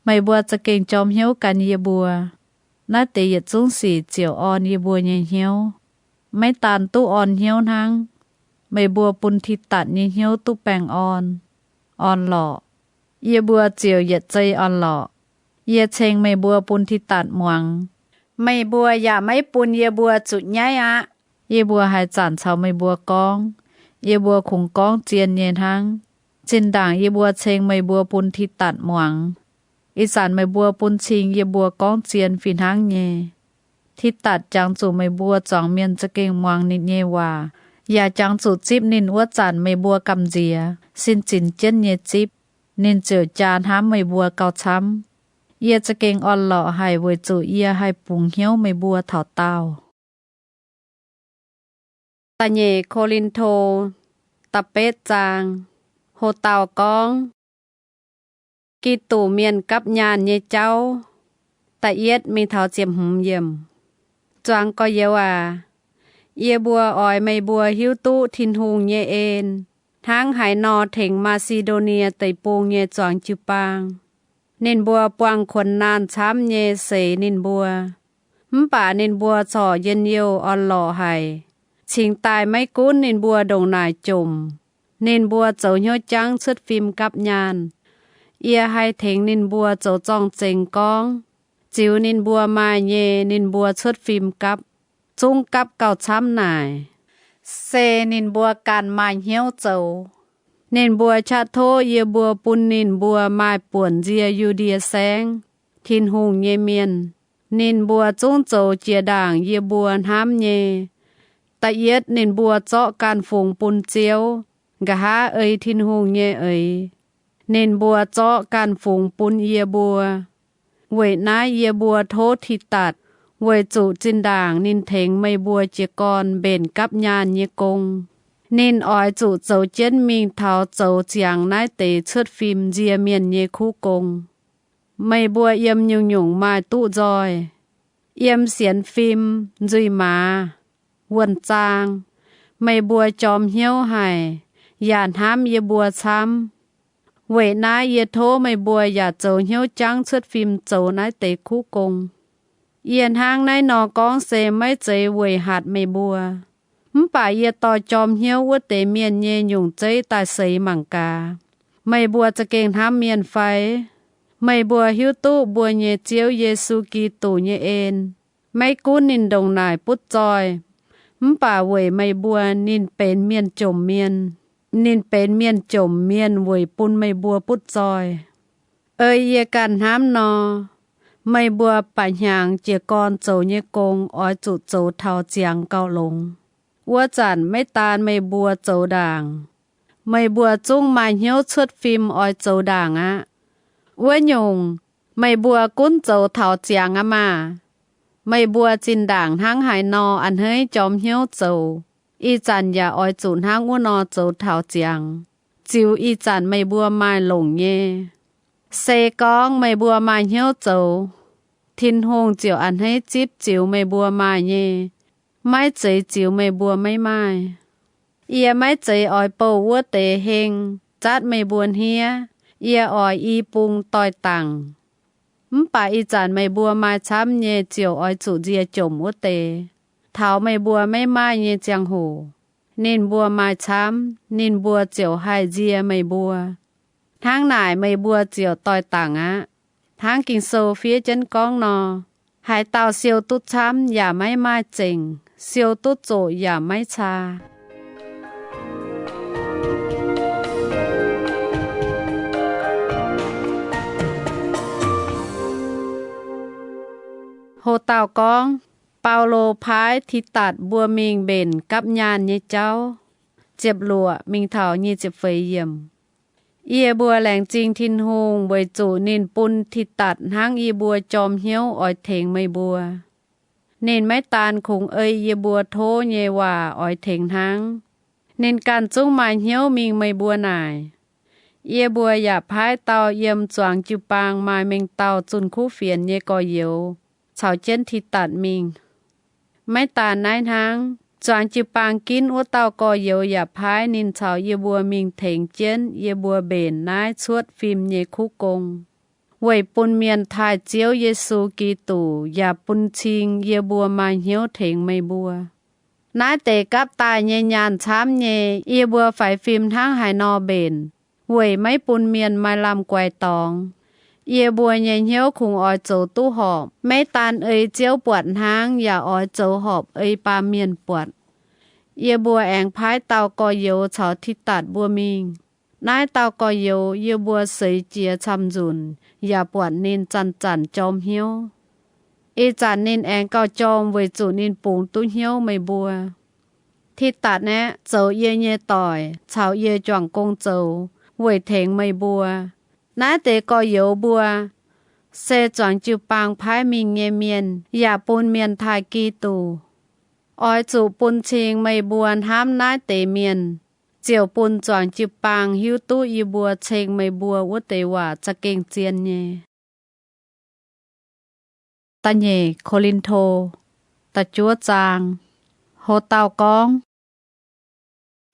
Meih mbuo za'gengh jorm hnyouv gan yie mbuo, naaiv deix yietc zungv sic ziouc orn yie mbuo nyei hnyouv. Maiv daan duqv orn hnyouv hnangv, meih mbuo bun Tidatc nyei hnyouv duqv baengh orn, orn-lorqc. Yie mbuo ziouc yietc zei orn-lorqc. Yie ceng meih mbuo bun Tidatc muangx. Meih mbuo yaac maiv bun yie mbuo zuqc nyaiv aqv. Yie mbuo haaix zanc caux meih mbuo gorngv, yie mbuo kungx gorngv zien nyei hnangv. Zinh ndaangc yie mbuo ceng meih mbuo bun Tidatc muangx. Ih zanc meih mbuo bun cing yie mbuo gorngv zien fih hnangv nyei. Tidatc jangx zuqc meih mbuo zuangx mienh za'gengh muangx ninh nyei waac, yaac jangx zuqc zipv ninh wuov zanc meih mbuo gamh nziex, sin zinx jienv nyei zipv. Ninh ziouc jaa hnamv meih mbuo gauh camv. Yie za'gengh orn-lorqc haic weic zuqc yie haih bungx hnyouv meih mbuo taux daauh. Da'nyeic Ko^lin^to da'betv zaang. Ho dauh gorngv, Giduc Mienh gapv nyaanh nyei jauv. Da'yietv mingh taux ziepc hmz yiemc. Zuangx gorx-youz aac, yie mbuo oix meih mbuo hiuv duqv Tin-Hungh nyei en, hnangv haaix nor tengx Maa^si^ndo^nie Deic-Bung nyei zuangx jiu-baang. Ninh mbuo buangh kuonx naanh camv nyei seix ninh mbuo, mv baac ninh mbuo corc njien-youh orn-lorqc haic. Cingx daaih maiv gunv ninh mbuo ndongc naaic jomc, ninh mbuo zoux hnyouv jangv cuotv fim gapv nyaanh. Yie haih tengx ninh mbuo zoux zorng-zengx gorngv, ziux ninh mbuo maaih nyei ninh mbuo cuotv fim gapv, zungv gapv gauh camv naaic, se ninh mbuo ganh maaih hnyouv zoux. Ninh mbuo qaqv tov yie mbuo bun ninh mbuo maaih buonc nzie Yu^ndie Saengv, Tin-Hungh nyei mienh. Ninh mbuo zungv zoux jiex ndaangc yie mbuo hnamv nyei. Da'yietv ninh mbuo zorqv ganh fungx bun Ziouv, nqa'haav ei Tin-Hungh nyei eix. Ninh mbuo zorqv ganh fungx bun yie mbuo. Weic naaiv yie mbuo tov Tidatc, weic zuqc zinh ndaangc ninh tengx meih mbuo jiez gorn mbenc gapv nyaanh nyei gong, ninh oix zuqc zoux jienv mingh taux zoux ziangx naaiv deix cuotv fim nzie mienh nyei kuv gong. Meih mbuo yiem nyungc-nyungc maaih duqv nzoih, yiem sienx fim, nzuih maaz, wuonh zaang, meih mbuo jorm hnyouv haic, yaac hnamv yie mbuo camv. Weic naaiv yie tov meih mbuo yaac zoux hnyouv jangv cuotv fim zoux naaiv deix kuv gong. Yie hnangv naaiv nor gorngv se maiv zeiz weic hatc meih mbuo, mv baac yie dorh jorm hnyouv wuov deix mienh nyei nyungc zeiv daaih seix mangc gaax. Meih mbuo za'gengh hnamv mienh fai? Meih mbuo hiuv duqv mbuo nyei Ziouv Yesu Giduc nyei en, maiv gunv ninh ndongc naaic butv zoih, mv baac weic meih mbuo ninh benx mienh jomc mienh. Ninh benx mienh jomc mienh weic bun meih mbuo butv zoih. Ei yie ganh hnamv nor, meih mbuo ba'hnyangx jiez gorn zoux nyei gong oix zuqc zoux taux ziangx gauh longx. Wuov zanc maiv daan meih mbuo zoux ndaangc, meih mbuo zungv maaih hnyouv cuotv fim oix zoux ndaangc aqv. Wuov nyungc, meih mbuo gunv zoux taux ziangx aqv maah! Meih mbuo zinh ndaangc hnangv haaix nor a'hneiv jorm hnyouv zoux, ih zanc yaac oix zuqc hnangv wuov nor zoux taux ziangx, ziux ih zanc meih mbuo maaih longc nyei. Se gorngv meih mbuo maaih hnyouv zoux, Tin-Hungh ziouc a'hneiv zipv ziux meih mbuo maaih nyei, maiv zeiz ziux meih mbuo maiv maaih. Yie maiv zeiz oix bouh wuov deix heng zatv meih mbuo hniev. Yie oix i bung doix-dangc. Mv baac ih zanc meih mbuo maaih camv nyei ziouc oix zuqc nzie jomc wuov deix. Taux meih mbuo maiv maaih nyei ziangh hoc, ninh mbuo maaih camv, ninh mbuo ziouc haih nzie meih mbuo. Hnangv naaic meih mbuo ziouc doix-dangc aqv. Hnangv Ging-Sou fiev jienv gorngv nor, Haaix dauh siou duqv camv yaac maiv maaih zengc, siou duqv zoqc yaac maiv caa. Ho dauh gorngv, Baulo paaiv Tidatc mbuo mingh mbenc gapv nyaanh nyei jauv. Ziepc luoqc mingh taux nyic ziepc feix yiemc. Yie mbuo laengz zingh Tin-Hungh weic zuqc ninh bun Tidatc hnangv yie mbuo jorm hnyouv oix tengx meih mbuo. Ninh maiv daan kungx ei yie mbuo tov nyei waac oix tengx hnangv, ninh ganh zungv maaih hnyouv mingh meih mbuo naaic. Yie mbuo yaac paaiv dauh yiem zuangx jiu-baang maaih mengh dauh zunh kuv fienx nyei gorx-youz caux jienv Tidatc mingh. Maiv daan naaiv hnangv, zuangx jiu-baang ginv wuov dauh gorx-youz yaac paaiv ninh caux yie mbuo mingh tengx jienv yie mbuo mbenc naaiv cuotv fim nyei kuv gong, weic bun mienh taaih Ziouv Yesu Giduc yaac bun cing yie mbuo maaih hnyouv tengx meih mbuo. Naaiv deix gapv daaih nyei nyaanh camv nyei, yie mbuo faix fim hnangv haaix nor mbenc, weic maiv bun mienh maaih lamh guaix dorngx. Yie mbuo nyei hnyouv kungx oix zoux duqv horpc, maiv daan ei Ziouv buatc hnangv, yaac oix zoux horpc ei baamh mienh buatc. Yie mbuo aengx paaiv dauh gorx-youz caux Tidatc mbuo mingh. Naaiv dauh gorx-youz yie mbuo seix jiex camv nzunc yaac buatc ninh zanc-zanc jorm hnyouv. Ih zanc ninh aengx gauh jorm weic zuqc ninh bungx duqv hnyouv meih mbuo. Tidatc aeqv, zoux yie nyei doic caux yie juangc gong zoux weic tengx meih mbuo. Naaiv deix gorx-youz mbuo se zuangx jiu-baang paaiv mingh nyei mienh yaac bun mienh taaih Giduc. Oix zuqc bun cing meih mbuo hnamv naaiv deix mienh, ziouc bun zuangx jiu-baang hiuv duqv yie mbuo ceng meih mbuo wuov deix waac za'gengh zien nyei. Da'nyeic Ko^lin^to, da'juov zaang. Ho dauh gorngv,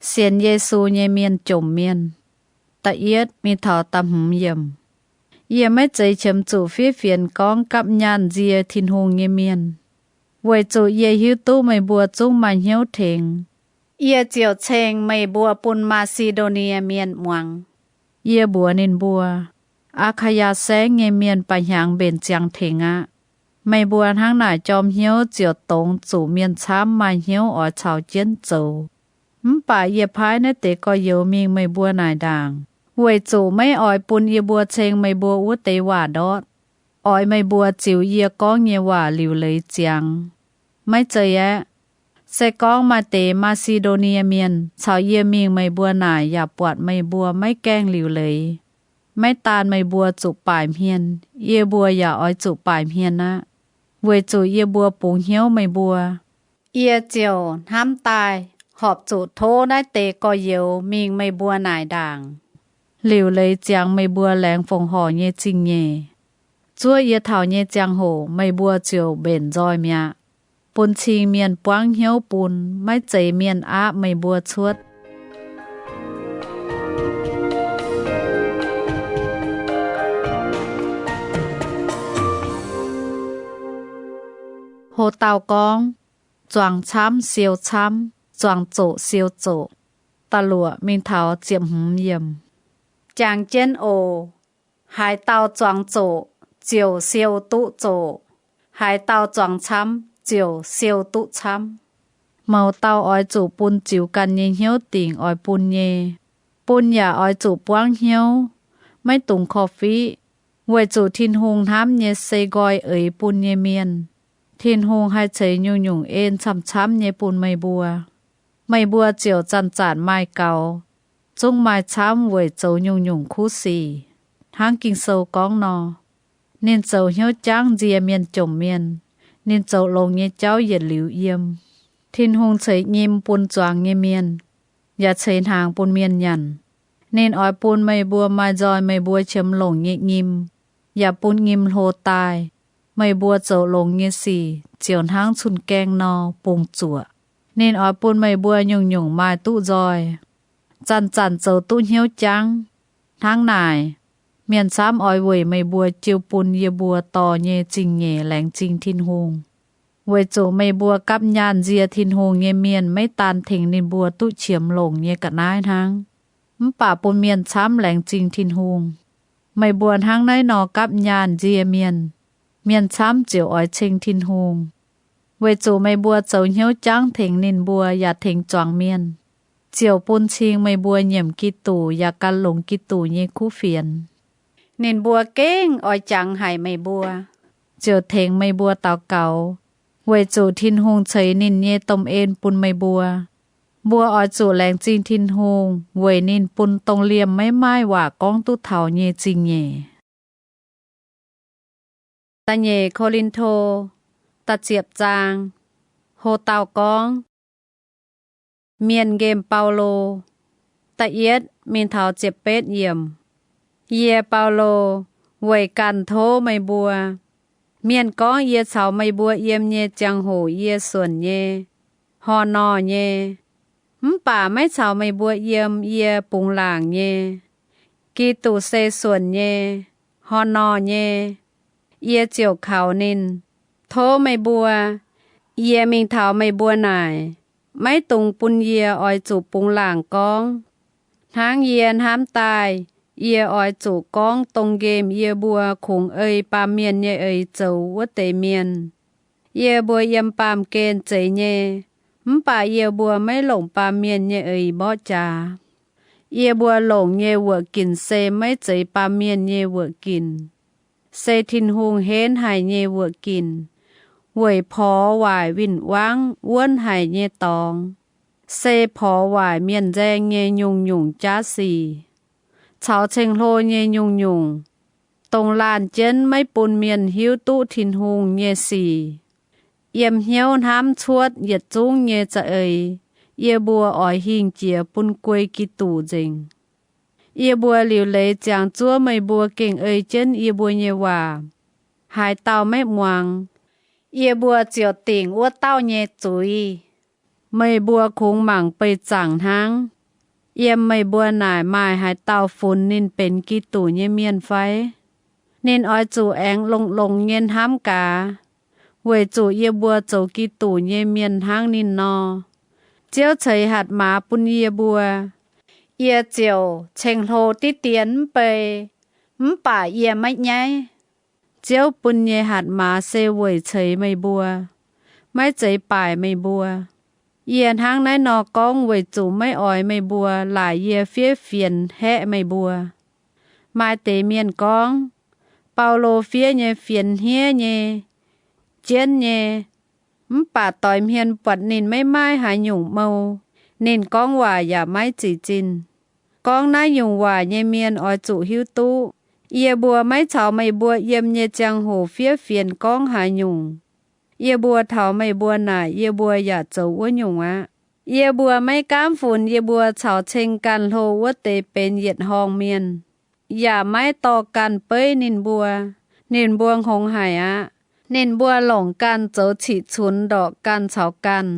sienx Yesu nyei mienh jomc mienh. Da'yietv mingh taux da'hmz yiemc. Yie maiv zeiz qiemx zuqc fiev fienx gorngv gapv nyaanh nzie Tin-Hungh nyei mienh, weic zuqc yie hiuv duqv meih mbuo zungv maaih hnyouv tengx. Yie ziouc ceng meih mbuo bun Maa^si^ndo^nie Mienh muangx. Yie mbuox ninh mbuo, Aa^kaa^yaa Saengv nyei mienh ba'hnyangx mbenc ziangx tengx aqv. Meih mbuo hnangv naaic jorm hnyouv ziouc dongz zuqc mienh camv maaih hnyouv oix caux jienv zoux. Mv baac yie paaiv naaiv deix gorx-youz mingh meih mbuo naaic ndaangc, weic zuqc maiv oix bun yie mbuo ceng meih mbuo wuov deix waac ndortv. Oix meih mbuo ziux yie gorngv nyei waac liuc leiz ziangx. Maiv zeiz aeqv, se gorngv maaih deix Maa^si^ndo^nie Mienh caux yie mingh meih mbuo naaic yaac buatc meih mbuo maiv gaengh liuc leiz, maiv daan meih mbuo zuqc baaic hmien, yie mbuo yaac oix zuqc baaic hmien aqv, weic zuqc yie mbuo bungx hnyouv meih mbuo. Yie ziouc hnamv daaih horpc zuqc tov naaiv deix gorx-youz mingh meih mbuo naaic ndaangc, liuc leiz ziangx meih mbuo laengz fongc horc nyei zingh nyeic. Zuov yie taux nyei ziangh hoc meih mbuo ziouc mbenc nzoih mi'aqv, bun cing mienh buangv hnyouv bun, maiv zeiz mienh aapv meih mbuo cuotv. Ho dauh gorngv, zuangx camv siou camv, zuangx zoqc siou zoqc. Da'luoqc mingh taux ziepc hmz yiemc. Jangx jienv oc. Haaix dauh zuangx zoqc ziouc siou duqv zoqc, haaix dauh zuangx camv ziouc siou duqv camv. Mouz dauh oix zuqc bun ziux ganh nyei hnyouv dingc oix bun nyei. Bun yaac oix zuqc buangv hnyouv, maiv dungx korv-fiqv, weic zuqc Tin-Hungh hnamv nyei se nqoi eix bun nyei mienh. Tin-Hungh haih ceix nyungc-nyungc en camv-camv nyei bun meih mbuo. Meih mbuo ziouc zanc-zanc maaih gaux, zungv maaih camv weic zoux nyungc-nyungc kuv sic. Hnangv Ging-Sou gorngv nor, ninh zoux hnyouv jangv nzie mienh jomc mienh, ninh zoux longx nyei jauv yietc liuz yiem. Tin-Hungh ceix nyim bun zuangx nyei mienh, yaac ceix hnaangx bun mienh nyanc. Ninh oix bun meih mbuo maaih nzoih meih mbuo qiemx longc nyei nyim, yaac bun nyim hlo daaih. Meih mbuo zoux longx nyei sic ziouc hnangv cun-gaeng nor bungx zuoqc. Ninh oix bun meih mbuo nyungc-nyungc maaih duqv nzoih. Zanc-zanc zoux duqv hnyouv jangv. Hnangv naaic, mienh camv oix weic meih mbuo jiu bun yie mbuo dorh nyei zingh nyeic laengz zingh Tin-Hungh. Weic zuqc meih mbuo gapv nyaanh nzie Tin-Hungh nyei mienh maiv daan tengx ninh mbuo duqv qiemx longc nyei ga'naaiv hnangv, mv baac bun mienh camv laengz zingh Tin-Hungh. Meih mbuo hnangv naaiv nor gapv nyaanh nzie mienh, mienh camv ziouc oix ceng Tin-Hungh. Weic zuqc meih mbuo zoux hnyouv jangv tengx ninh mbuo yaac tengx zuangx mienh, ziouc bun cing meih mbuo nyiemc Giduc yaac gan longx Giduc nyei kuv fienx. Ninh mbuo gengh oix jangx haic meih mbuo, ziouc tengx meih mbuo daux gaux, weic zuqc Tin-Hungh ceix ninh nyei domh en bun meih mbuo. Mbuo oix zuqc laengz zingh Tin-Hungh weic ninh bun dongh liemh maiv maaih waac gorngv duqv taux nyei zingh-nyeic. Da'nyeic Ko^lin^to da'ziepc zaang. Ho dauh gorngv, Mienh nqemh Baulo. Da'yietv mingh taux ziepc betv yiemc. Yie, Baulo, weic ganh tov meih mbuo. Mienh gorngv yie caux meih mbuo yiem nyei ziangh hoc yie suonc nyei, horh norh nyei, mv baac maiv caux meih mbuo yiem yie bungx laangc nyei. Giduc se suonc nyei, horh norh nyei, yie ziouc kaux ninh. Tov meih mbuo, yie mingh taux meih mbuo naaic, maiv dungx bun yie oix zuqc bungx laangc gorngv. Hnangv yie hnamv daaih, yie oix zuqc gorngv dongh nqemh yie mbuo kungx ei baamh mienh nyei eix zoux wuov deix mienh. Yie mbuo yiem baamh gen zeiz nyei, mv baac yie mbuo maiv longc baamh mienh nyei eix mborqv jaax. Yie mbuo longc nyei wuoqc ginc se maiv zeiz baamh mienh nyei wuoqc ginc, se Tin-Hungh henv haic nyei wuoqc ginc, weic porx waaic win-wangv wuonv haic nyei dorngx, se porx waaic mienh nzaeng nyei nyungc-nyungc jaav sic, caux ceng-hlo nyei nyungc-nyungc, dongh laanh jienv maiv bun mienh hiuv duqv Tin-Hungh nyei sic. Yiem hnyouv hnamv cuotv yietc zungv nyei za'eix, yie mbuo oix hingh jiex bun guei Giduc nzengc. Yie mbuo liuc leiz ziangx zuov meih mbuo gengh ei jienv yie mbuo nyei waac. Haaix dauh maiv muangx, yie mbuo ziouc dingc wuov dauh nyei zuiz. Meih mbuo kungx mangc beih zaangc hnangv. Yiem meih mbuo naaic maaih haaix dauh funx ninh benx Giduc nyei mienh fai? Ninh oix zuqc aengx longx-longx nyei hnamv gaax, weic zuqc yie mbuo zoux Giduc nyei mienh hnangv ninh nor. Ziouv ceix hatc maaz bun yie mbuo, yie ziouc ceng-hlo diqv dien mv bei, mv baac yie maiv nyaiv. Ziouv bun nyei hatc maaz se weic ceix meih mbuo, maiv zeiz baaic meih mbuo. Yie hnangv naaiv nor gorngv weic zuqc maiv oix meih mbuo laaic yie fiev fienx haeqv meih mbuo. Maaih deix mienh gorngv, Baulo fiev nyei fienx hniev nyei, jienv nyei, mv baac doix hmien buatc ninh maiv maaih haaix nyungc mou, ninh gorngv waac yaac maiv zic zinh. Gorngv naaiv nyungc waac nyei mienh oix zuqc hiuv duqv, yie mbuo maiv caux meih mbuo yiem nyei ziangh hoc fiev fienx gorngv haaix nyungc. Yie mbuo taux meih mbuo naaic yie mbuo yaac zoux wuov nyungc aqv. Yie mbuo maiv gaamv funx yie mbuo caux ceng ganh hlo wuov deix benx yietc horngh mienh, yaac maiv dorh ganh beiv ninh mbuo. Ninh mbuo hngongx haic aqv. Ninh mbuo longc ganh zoux ciqv cunx ndorqc ganh caux ganh,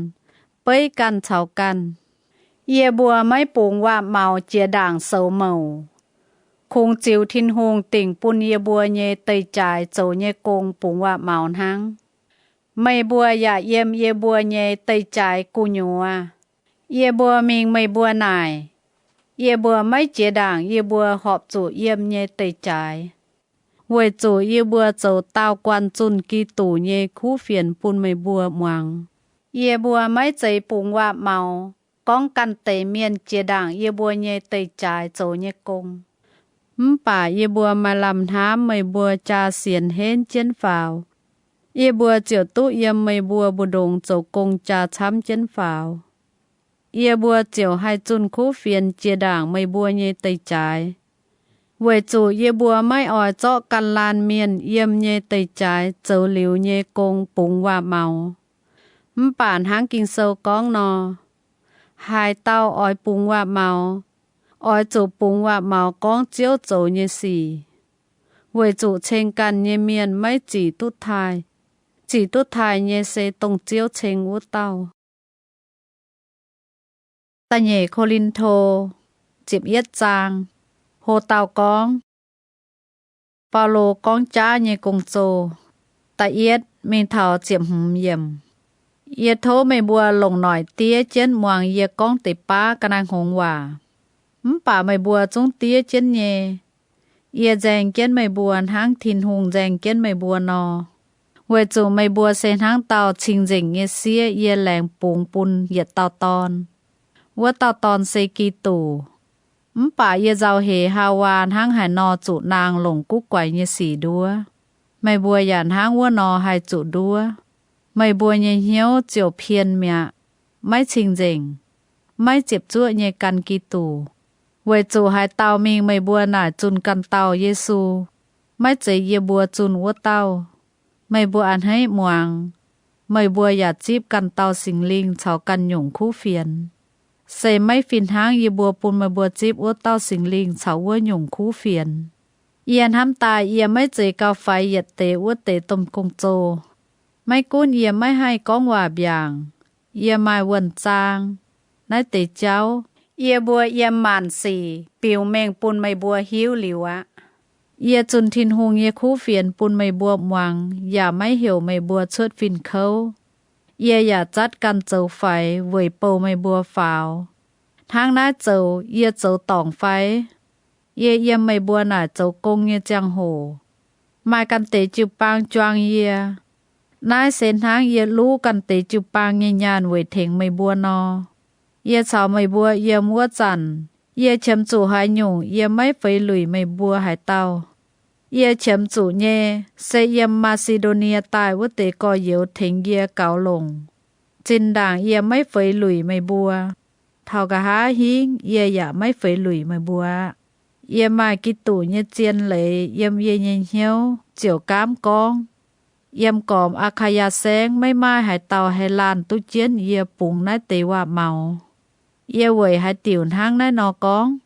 beiv ganh caux ganh. Yie mbuo maiv bungx waac-maux jiex ndaangc soux mouc. Kungx ziux Tin-Hungh dingc bun yie mbuo nyei deic-jaaix zoux nyei gong bungx waac-maux hnangv. Meih mbuo yaac yiem yie mbuo nyei deic-jaaix gu'nyuoz. Yie mbuo mingh meih mbuo naaic, yie mbuo maiv jiex ndaangc yie mbuo horpc zuqc yiem nyei deic-jaaix, weic zuqc yie mbuo zoux daauh guanh zunh Giduc nyei kuv fienx bun meih mbuo muangx. Yie mbuo maiv zeiz bungx waac-maux gorngv ganh deix mienh jiex ndaangc yie mbuo nyei deic-jaaix zoux nyei gong. Mv baac yie mbuo maaih lamh hnamv meih mbuo jaa sienx henv jienv faaux, yie mbuo ziouc duqv yiem meih mbuo mbu'ndongx zoux gong jaa camv jienv faaux. Yie mbuo ziouc haih zunh kuv fienx jiex ndaangc meih mbuo nyei deic-jaaix, weic zuqc yie mbuo maiv oix zorqv ganh laanh mienh yiem nyei deic-jaaix zoux liuz nyei gong bungx waac-maux. Mv baac hnangv Ging-Sou gorngv nor, haaix dauh oix bungx waac-maux, oix zuqc bungx waac-maux gorngv Ziouv zoux nyei sic, weic zuqc ceng ganh nyei mienh maiv zic duqv taaih. Zic duqv taaih nyei se dongh Ziouv ceng wuov dauh. Da'nyeic Ko^lin^to ziepc yietv zaang. Ho dauh gorngv, Baulo gorngv jaav nyei gong-zoh. Da'yietv mingh taux ziepc hmz yiemc. Yie tov meih mbuo longc noic diev jienv muangx yie gorngv deix baav ga'naaiv hngongx waac. Mv baac meih mbuo zungv diev jienv nyei. Yie nzaeng jienv meih mbuo hnangv Tin-Hungh nzaeng jienv meih mbuo nor, weic zuqc meih mbuo se hnangv dauh cing-nzengc nyei sieqv yie laengz bungx bun yietc dauh dorn. Wuov dauh dorn se Giduc. Mv baac yie nzauh heix Haawaa hnangv haaix nor zuqc naang longc guv guaix nyei sic nduov, meih mbuo yaac hnangv wuov nor haih zuqc nduov. meih mbuo nyei hnyouv ziouc pien mi'aqv, maiv cing-nzengc, maiv ziepc zuoqv nyei gan Giduc. Weic zuqc haaix dauh mingh meih mbuo naaic zunh ganh dauh Yesu, maiv zeiz yie mbuo zunh wuov dauh. Meih mbuo a'hneiv muangx, meih mbuo yaac zipv ganh dauh Singx Lingh caux ganh nyungc kuv fienx. Se maiv fih hnangv yie mbuo bun meih mbuo zipv wuov dauh Singx Lingh caux wuov nyungc kuv fienx. Yie hnamv daaih yie maiv zeiz gauh faix yietc deix wuov deix domh gong-zoh. Maiv gunv yie maiv haih gorngv waac mbiaangc, yie maaih wuonh zaang, naaiv deix jauv, yie mbuo yiem maanc sic biux mengh bun meih mbuo hiuv liuz aqv. Yie zunh Tin-Hungh nyei kuv fienx bun meih mbuo muangx yaac maiv heuc meih mbuo cuotv fin-kouv. Yie yaac zatv ganh zoux faix weic bouh meih mbuo faaux. Hnangv naaiv zoux yie zoux dorngc fai? Yie yiem meih mbuo naaic zoux gong nyei ziangh hoc, maaih ganh deix jiu-baang juang yie. Naaiv se hnangv yie luv ganh deix jiu-baang nyei nyaanh weic tengx meih mbuo nor. Yie caux meih mbuo yiem wuov zanc, yie qiemx zuqc haaix nyungc yie maiv feix luic meih mbuo haaix dauh. Yie qiemx zuqc nyei se yiem Maa^si^ndo^nie daaih wuov deix gorx-youz tengx yie gaux longc. Zinh ndaangc yie maiv feix luic meih mbuo. Taux nqa'haav hingv yie yaac maiv feix luic meih mbuo aqv. Yie maaih Giduc nyei zien leiz yiem yie nyei hnyouv ziouc gaamv gorngv, yiem gormx Aa^kaa^yaa Saengv maiv maaih haaix dauh haih laanh duqv jienv yie bungx naaiv deix waac-maux. Yie weic haaix diuc hnangv naaiv nor gorngv?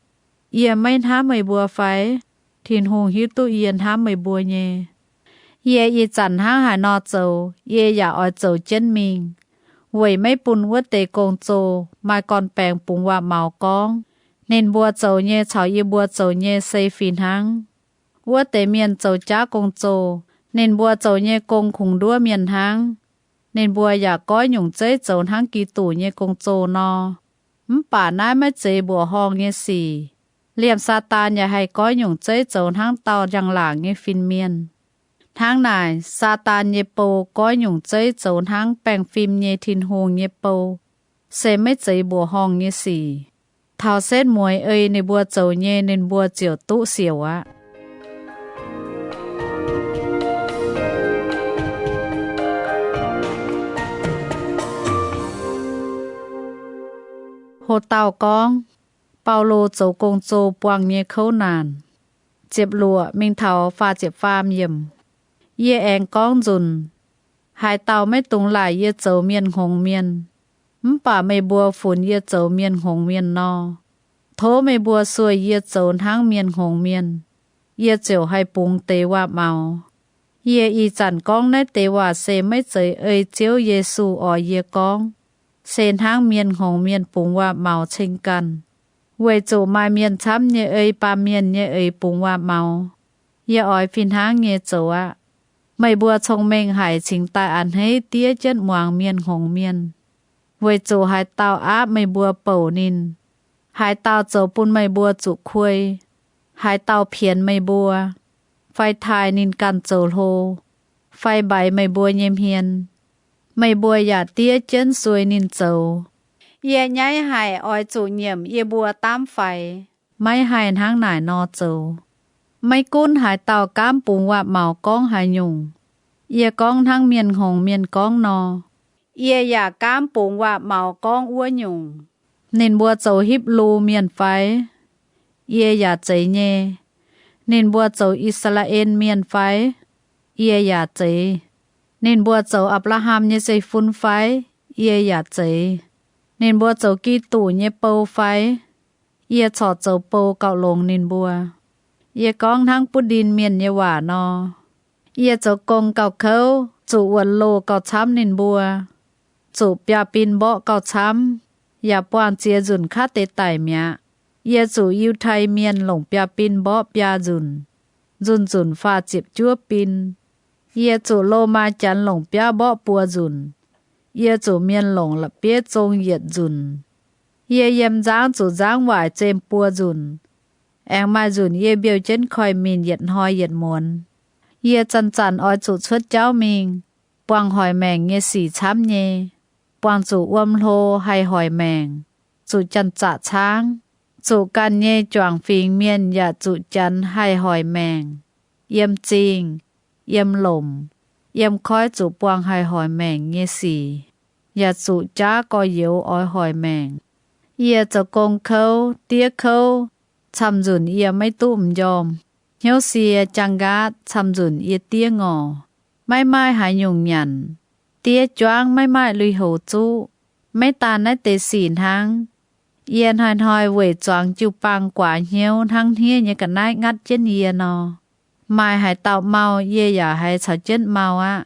Yie maiv hnamv meih mbuo fai? Tin-Hungh hiuv duqv yie hnamv meih mbuo nyei. Yie ih zanc hnangv haaix nor zoux, yie yaac oix zoux jienv mingh, weic maiv bun wuov deix gong-zoh maaih gorn-baengx bungx waac-maux gorngv, ninh mbuo zoux nyei caux yie mbuo zoux nyei se fih hnangv. Wuov deix mienh zoux jaav gong-zoh, ninh mbuo zoux nyei gong kungx nduov mienh hnangv. Ninh mbuo yaac goiv nyungc zeiv zoux hnangv Giduc nyei gong-zoh nor. Mv baac naaiv maiv zeiz mbuoqc horngh nyei sic. Liemh Saadaan yaac haih goiv nyungc zeiv zoux hnangv dauh njang-laangc nyei fin-mienh. Hnangv naaic, Saadaan nyei bou goiv nyungc zeiv zoux hnangv baengh fim nyei Tin-Hungh nyei bou, se maiv zeiz mbuoqc horngh nyei sic. Taux setv mueiz ei ninh mbuo zoux nyei ninh mbuo ziouc duqv siouc aqv. Ho dauh gorngv, Baulo zoux gong-zoh buangh nyei kouv naanc. Ziepc luoqc mingh taux faah ziepc faam yiemc. Yie aengx gorngv nzunc, haaix dauh maiv dungx laaic yie zoux mienh hngongx mienh, mv baac meih mbuo funx yie zoux mienh hngongx mienh nor, tov meih mbuo sueih yie zoux hnangv mienh hngongx mienh, yie ziouc haih bungx deix waac-maux. Yie ih zanc gorngv naaiv deix waac se maiv zeiz ei Ziouv Yesu oix yie gorngv, se hnangv mienh hngongx mienh bungx waac-maux ceng ganh, weic zuqc maaih mienh camv nyei ei baamh mienh nyei eix bungx waac-maux. Yie oix fih hnangv nyei zoux aqv. Meih mbuo cong-mengh haic cingx daaih a'hneiv diev jienv muangx mienh hngongx mienh, weic zuqc haaix dauh aapv meih mbuo bouc ninh, haaix dauh zoux bun meih mbuo zuqc kuei, haaix dauh pienx meih mbuo, fai taaih ninh ganh zoux hlo, fai mbaix meih mbuo nyei hmien, meih mbuo yaac diev jienv sueih ninh zoux. Yie nyaiv haic oix zuqc nyiemc yie mbuo daamv faix. Maiv haih hnangv naaic nor zoux. Maiv gunv haaix dauh gaamv bungx waac-maux gorngv haaix nyungc, yie gorngv hnangv mienh hngongx mienh gorngv nor, yie yaac gaamv bungx waac-maux gorngv wuov nyungc. Ninh mbuo zoux Hipv^lu Mienh fai? Yie yaac zeiz nyei. Ninh mbuo zoux I^saa^laa^en Mienh fai? Yie yaac zeiz. Ninh mbuo zoux Apc^laa^ham nyei zeiv-fun fai? Yie yaac zeiz. Ninh mbuo zoux Giduc nyei bou fai? Yie corc zoux bou gauh longx ninh mbuo. Yie gorngv hnangv buv ndin mienh nyei waac nor. Yie zoux gong gauh kouv, zuqc wuonx loh gauh camv ninh mbuo, zuqc biaa bin mborqv gauh camv, yaac buangh ziex nzunc kaav deix daic mi'aqv. Yie zuqc Yiutai Mienh longc biaa bin mborqv biaa nzunc, nzunc nzunc faah ziepc juov bin. Yie zuqc Lomaa Janx longc biauv mborqv buo nzunc. Yie zuqc mienh longc la'bieiv zong yietc nzunc. Yie yiem nzangv zuqc nzangv waaic zemh buo nzunc. Aengx maaih nzunc yie mbiouh jienv koiv-minc yietc hnoi yietc muonz. Yie zanc-zanc oix zuqc cuotv jauv mingh, buangh hoic maengc nyei sic camv nyei, buangh zuqc wuom hlo haih hoic maengc, zuqc janx-zaqc caangv, zuqc ganh nyei juangc fingx mienh yaac zuqc Janx haih hoic maengc, yiem zingh, yiem lomc, yiem koiv zuqc buangh haih hoic maengc nyei sic, yaac zuqc jaav gorx-youz oix hoic maengc. Yie zoux gong kouv, diev kouv, camv nzunc yie maiv duqv m'njormh. Hnyouv sie jaang nqaatv, camv nzunc yie diev ngorc, maiv maaih haaix nyungc nyanc. Diev juangv maiv maaih lui-houx zuqv. Maiv daan naaiv deix sic hnangv, yie hnoi-hnoi weic zuangx jiu-baang guaax hnyouv hnangv hniev nyei ga'naaiv ngatv jienv yie nor. Maaih haaix dauh mau, yie yaac haiz caux jienv mau aqv.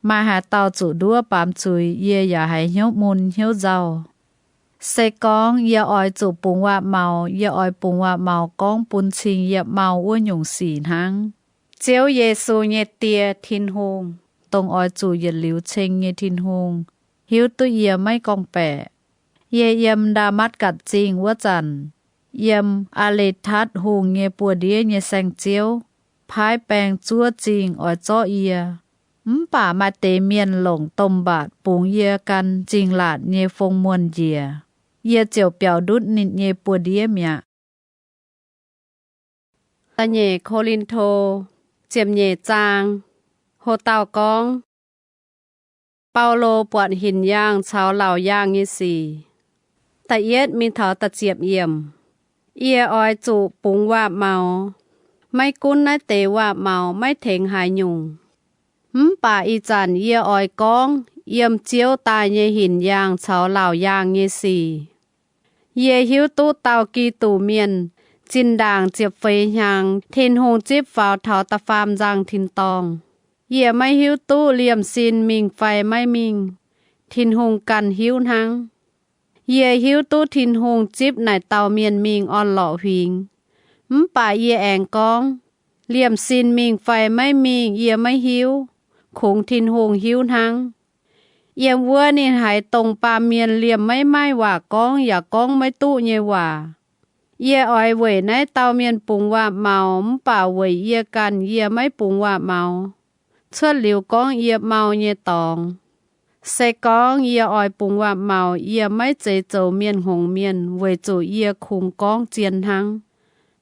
Maaih haaix dauh zuqc nduov baamz zuiz, yie yaac haiz hnyouv mun hnyouv nzauh. Se gorngv yie oix zuqc bungx waac-maux, yie oix bungx waac-maux gorngv bun cing yie mau wuov nyungc sic hnangv. Ziouv Yesu nyei Die, Tin-Hungh, dongh oix zuqc yietc liuz ceng nyei Tin-Hungh, hiuv duqv yie maiv gorngv-baeqc. Yie yiem Ndaa^matv^gatc Zingh wuov zanc, yiem Aa^le^tatv Hungh nyei buoz-ndiev nyei saeng-ziouv paaiv baeng zuov zingh oix zorqv yie. Mv baac maaih deix mienh longc domh mbaatc bungx yie gan zingh laatc nyei fong muonh njiec, yie ziouc biaux ndutv ninh nyei buoz-ndiev mi'aqv. Da'nyeic Ko^lin^to, ziepc nyeic zaang. Ho dauh gorngv, Baulo buatc hinc yaangh caux laauc yaangh nyei sic. Da'yietv mingh taux da'ziepc yiemc. Yie oix zuqc bungx waac-maux. Maiv gunv naaiv deix waac-maux maiv tengx haaix nyungc, mv baac ih zanc yie oix gorngv yiem Ziouv daaih nyei hinc yaangh caux laauc yaangh nyei sic. Yie hiuv duqv dauh Giduc Mienh zinh ndaangc ziepc feix hnyangx Tin-Hungh zipv faaux taux da'faam nzangh tin-dorngh. Yie maiv hiuv duqv liemh sin mingh fai maiv mingh. Tin-Hungh ganh hiuv hnangv. Yie hiuv duqv Tin-Hungh zipv naaic dauh mienh mingh orn-lorqc huingx. Mv baac yie aengx gorngv, liemh sin mingh fai maiv mingh yie maiv hiuv, kungx Tin-Hungh hiuv hnangv. Yiem wuov ninh haiz dongh baamh mienh liemh maiv maaih waac gorngv yaac gorngv maiv duqv nyei waac. Yie oix weic naaiv dauh mienh bungx waac-maux, mv baac weic yie ganh yie maiv bungx waac-maux, cuotv liuz gorngv yie mau nyei dorngx. Se gorngv yie oix bungx waac-maux, yie maiv zeiz zoux mienh hngongx mienh weic zuqc yie kungx gorngv zien hnangv.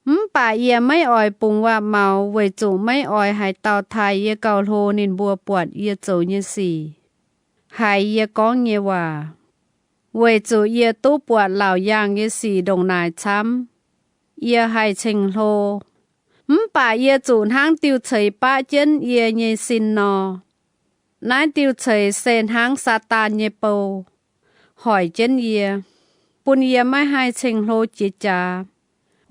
Mv baac yie maiv oix bungx waac-maux weic zuqc maiv oix haaix dauh taaih yie gauh hlo ninh mbuo buatc yie zoux nyei sic, haiz yie gorngv nyei waac. Weic zuqc yie duqv buatc laauc yaangh nyei sic ndongc naaic camv, yie haih ceng hlo. Mv baac yie zuqc hnangv diuh ceix baqv jienv yie nyei sin nor. Naaiv diuh ceix se hnangv Saadaan nyei bou, hoic jienv yie, bun yie maiv haih ceng hlo jiex jaax.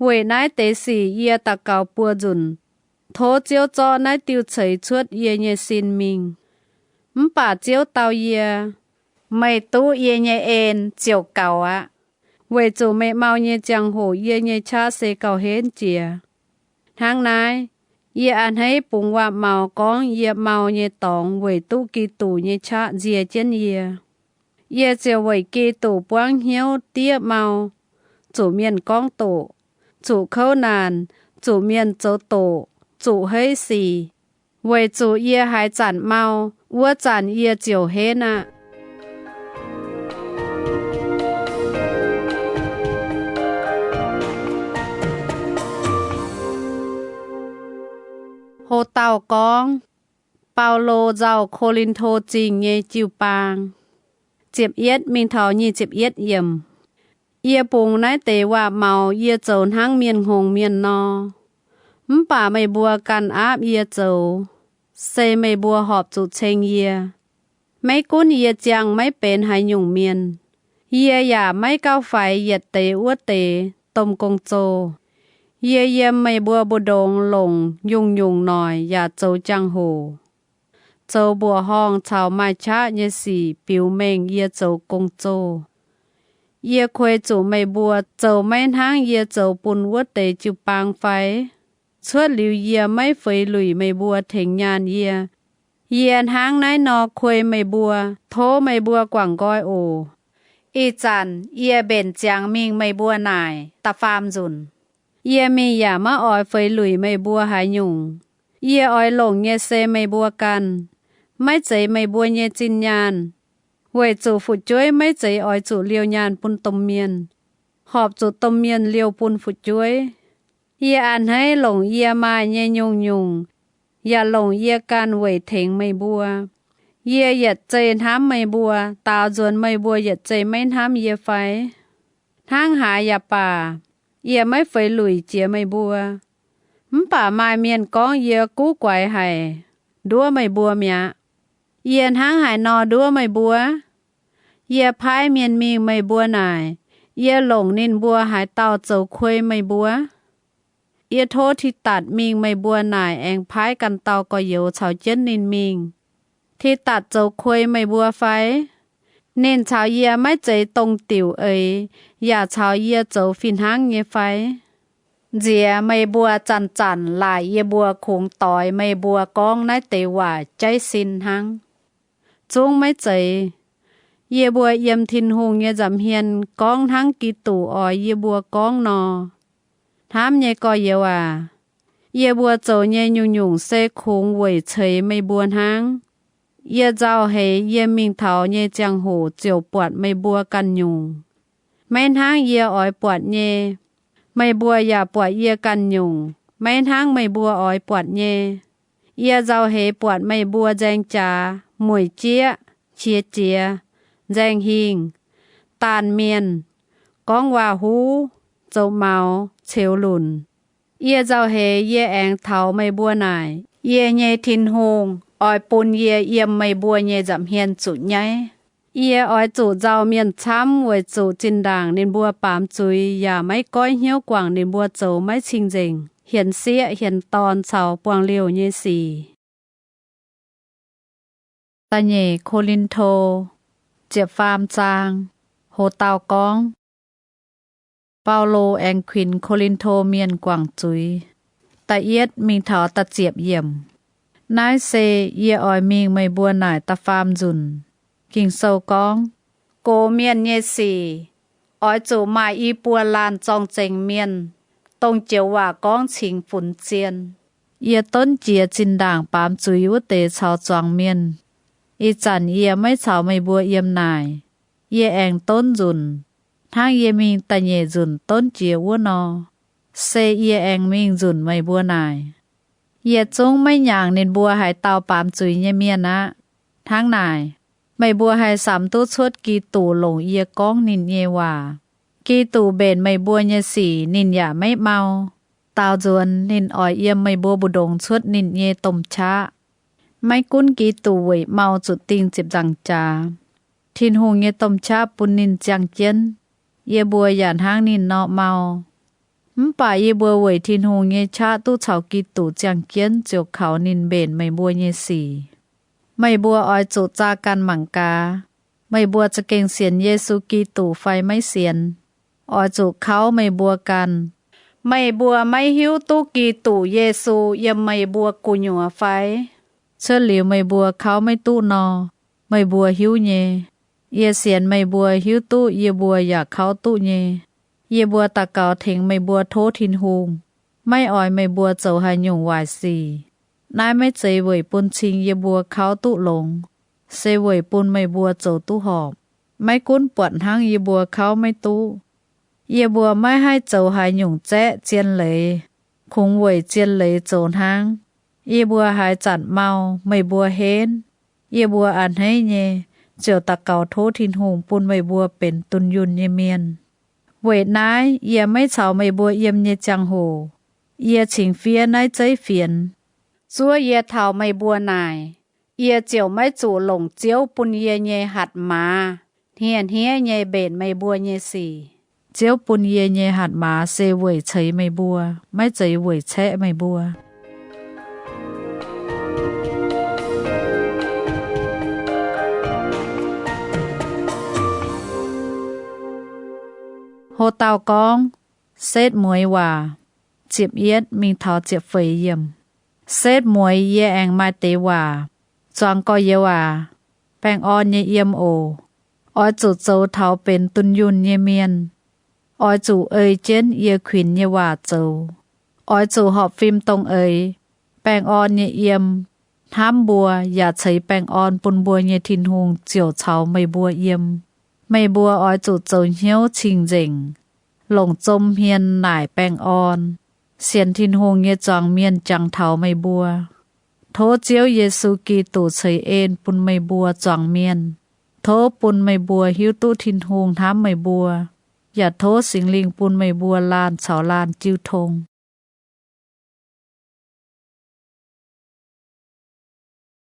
Weic naaiv deix sic yie daux gaux buo nzunc, tov Ziouv zorqv naaiv diuh ceix cuotv yie nyei sin mingh. Mv baac Ziouv dau yie, Meih duqv yie nyei en ziouc gaux aqv, weic zuqc meih mau nyei ziangh hoc yie nyei qaqv se gauh henv jiex. Hnangv naaiv, yie a'hneiv bungx waac-maux gorngv yie mau nyei dorngx weic duqv Giduc nyei qaqv nzie jienv yie. Yie ziouc weic Giduc buangv hnyouv diev mau, zuqc mienh gorngv doqc, zuqc kouv naanc, zuqc mienh zoux doqc, zuqc heiv sic, weic zuqc yie haaix zanc mau, wuov zanc yie ziouc henv aqv. Ho dauh gorngv, Baulo nzauh Ko^lin^to Zingh nyei jiu-baang. Ziepc yietv mingh taux nyic ziepc yietv yiemc. Yie bungx naaiv deix waac-maux yie zoux hnangv mienh hngongx mienh nor, mv baac meih mbuo ganh aapv yie zoux, se meih mbuo horpc zuqc ceng yie. Maiv gunv yie ziangh maiv benx haaix nyungc mienh, yie yaac maiv gauh faix yietc deix wuov deix domh gong-zoh. Yie yiem meih mbuo mbu'ndongx longc nyungc-nyungc noic yaac zoux jangx-hoc, zoux mbuoqc horngh caux maaih qaqv nyei sic biux mengh yie zoux gong-zoh. Yie kuei zuqc meih mbuo zoux maiv hnangv yie zoux bun wuov deix jiu-baang fai? Cuotv liuz yie maiv feix luic meih mbuo tengx nyaanh yie. Yie hnangv naaiv nor kuei meih mbuo, tov meih mbuo guangc nqoi oc. Ih zanc yie mbenc ziangx mingh meih mbuo naaic da'faam nzunc. Yie mingh yaac maiv oix feix luic meih mbuo haaix nyungc. Yie oix longc nyei se meih mbuo ganh, maiv zeiz meih mbuo nyei zinh nyaanh, weic zuqc fu'jueiv maiv zeiz oix zuqc liouh nyaanh bun domh mienh, horpc zuqc domh mienh liouh bun fu'jueiv. Yie a'hneiv longc yie maaih nyei nyungc-nyungc yaac longc yie ganh weic tengx meih mbuo. Yie yietc zei hnamv meih mbuo, daaux nzuonx meih mbuo yietc zei maiv hnamv yie fai? Hnangv haaix yaac baac, yie maiv feix luic jiex meih mbuo. Mv baac maaih mienh gorngv yie guv guaix haic, nduov meih mbuo mi'aqv. Yie hnangv haaix nor nduov meih mbuo? Yie paaiv mienh mingh meih mbuo naaic, yie longc ninh mbuo haaix dauh zoux kuei meih mbuo? Yie tov Tidatc mingh meih mbuo naaic aengx paaiv ganh dauh gorx-youz caux jienv ninh mingh. Tidatc zoux kuei meih mbuo fai? Ninh caux yie maiv zeiz dongh diuc eix, yaac caux yie zoux fih hnangv nyei fai? Nziex meih mbuo zanc-zanc laaic yie mbuo kungx doix meih mbuo gorngv naaiv deix waac jaiv sin hnangv. Zungv maiv zeiz. Yie mbuo yiem Tin-Hungh nyei nza'hmien gorngv hnangv Giduc oix yie mbuo gorngv nor. Hnamv nyei gorx-youz aac, yie mbuo zoux nyei nyungc-nyungc se kungx weic ceix meih mbuo hnangv. Yie nzauh heix yie mingh taux nyei ziangh hoc ziouc buatc meih mbuo ganh nyungc. Maiv hnangv yie oix buatc nyei, meih mbuo yaac buatc yie ganh nyungc, maiv hnangv meih mbuo oix buatc nyei. Yie nzauh heix buatc meih mbuo nzaeng jaax, mueic jieqv, qiex jiez, nzaeng hingh, daanh mienh, gorngv waac-huv, zoux maux, ceux lunc. Yie nzauh heix yie aengx taux meih mbuo naaic. Yie nyei Tin-Hungh oix bun yie yiem meih mbuo nyei nza'hmien zuqc nyaiv. Yie oix zuqc nzauh mienh camv weic zuqc zinh ndaangc ninh mbuo baamz zuiz yaac maiv goiv hnyouv guangc ninh mbuo zoux maiv cing-nzengc, hienx sieqv hienx dorn caux buangh liouh nyei sic. Da'nyeic Ko^lin^to, ziepc faam zaang. Ho dauh gorngv, Baulo aengx kuinx Ko^lin^to mienh guangc zuiz. Da'yietv mingh taux da'ziepc yiemc. Naaiv se yie oix mingh meih mbuo naaic da'faam nzunc. Ging-Sou gorngv, Gox mienh nyei sic, oix zuqc maaih i buo laanh zorng-zengx mienh, dongh joux waac gorngv cingx funx zien. Yie donv jiex zinh ndaangc baamz zuiz wuov deix caux zuangx mienh. Ih zanc yie maiv caux meih mbuo yiem naaic. Yie aengx donv nzunc, hnangv yie mingh da'nyeic nzunc donv jiex wuov nor. Se yie aengx mingh nzunc meih mbuo naaic. Yie zungv maiv nyaangc ninh mbuo haaix dauh baamz zuiz nyei mienh aqv. Hnangv naaic, meih mbuo haih samx duqv cuotv Giduc longc yie gorngv ninh nyei waac. Giduc mbenc meih mbuo nyei sic ninh yaac maiv mau. Daaux nzuonx ninh oix yiem meih mbuo mbu'ndongx cuotv ninh nyei domh qaqv. Maiv gunv Giduc weic mau zuqc dingh ziepc nzaangc jaax, Tin-Hungh nyei domh qaqv bun ninh ziangh jienv. Yie mbuo yaac hnangv ninh nor mau. Mv baac yie mbuo weic Tin-Hungh nyei qaqv duqv caux Giduc ziangh jienv ziouc kaux ninh mbenc meih mbuo nyei sic. Meih mbuo oix zuqc zaah ganh mangc gaax, meih mbuo za'gengh sienx Yesu Giduc fai maiv sienx. Oix zuqc kauv meih mbuo ganh. Meih mbuo maiv hiuv duqv Giduc Yesu yiem meih mbuo gu'nyuoz fai? Cuotv liuz meih mbuo kauv maiv duqv nor, meih mbuo hiuv nyei. Yie sienx meih mbuo hiuv duqv yie mbuo yaac kauv duqv nyei. Yie mbuo daux gaux tengx meih mbuo tov Tin-Hungh, maiv oix meih mbuo zoux haaix nyungc waaic sic. Naaiv maiv zeiz weic bun cing yie mbuo kauv duqv longx, se weic bun meih mbuo zoux duqv horpc. Maiv gunv buatc hnangv yie mbuo kauv maiv duqv, yie mbuo maiv haih zoux haaix nyungc zaeqv zien leiz, kungx weic zien leiz zoux hnangv. Yie mbuo haaix zanc mau, meih mbuo henv, yie mbuo a'hneiv nyei, ziouc daux gaux tov Tin-Hungh bun meih mbuo benx dunh yunh nyei mienh. Weic naaiv yie maiv caux meih mbuo yiem nyei ziangh hoc, yie cingx fiev naaiv zeiv fienx. Zuov yie taux meih mbuo naaic, yie ziouc maiv zuqc longc Ziouv bun yie nyei hatc maaz hniev-hniev nyei mbenc meih mbuo nyei sic. Ziouv bun yie nyei hatc maaz se weic ceix meih mbuo, maiv zeiz weic caeqv meih mbuo. Ho dauh gorngv, Setv Mueiz Waac, ziepc yietv mingh taux ziepc feix yiemc. Setv Mueiz, yie aengx maaih deix waac. Zuangx gorx-youz aac, baengh orn nyei yiem oc. Oix zuqc zoux taux benx dunh yunh nyei mienh. Oix zuqc ei jienv yie kuinx nyei waac zoux. Oix zuqc horpc fim dongh eix, baengh orn nyei yiem, hnamv mbuo yaac ceix baengh orn bun mbuo nyei Tin-Hungh ziouc caux meih mbuo yiem. Meih mbuo oix zuqc zoux hnyouv cing-nzengc, longc zom hmien naaic baengh orn, sienx Tin-Hungh nyei zuangx mienh jangx taux meih mbuo. Tov Ziouv Yesu Giduc ceix en bun meih mbuo zuangx mienh. Tov bun meih mbuo hiuv duqv Tin-Hungh hnamv meih mbuo, yaac tov Singx Lingh bun meih mbuo laanh caux laanh jiu tong.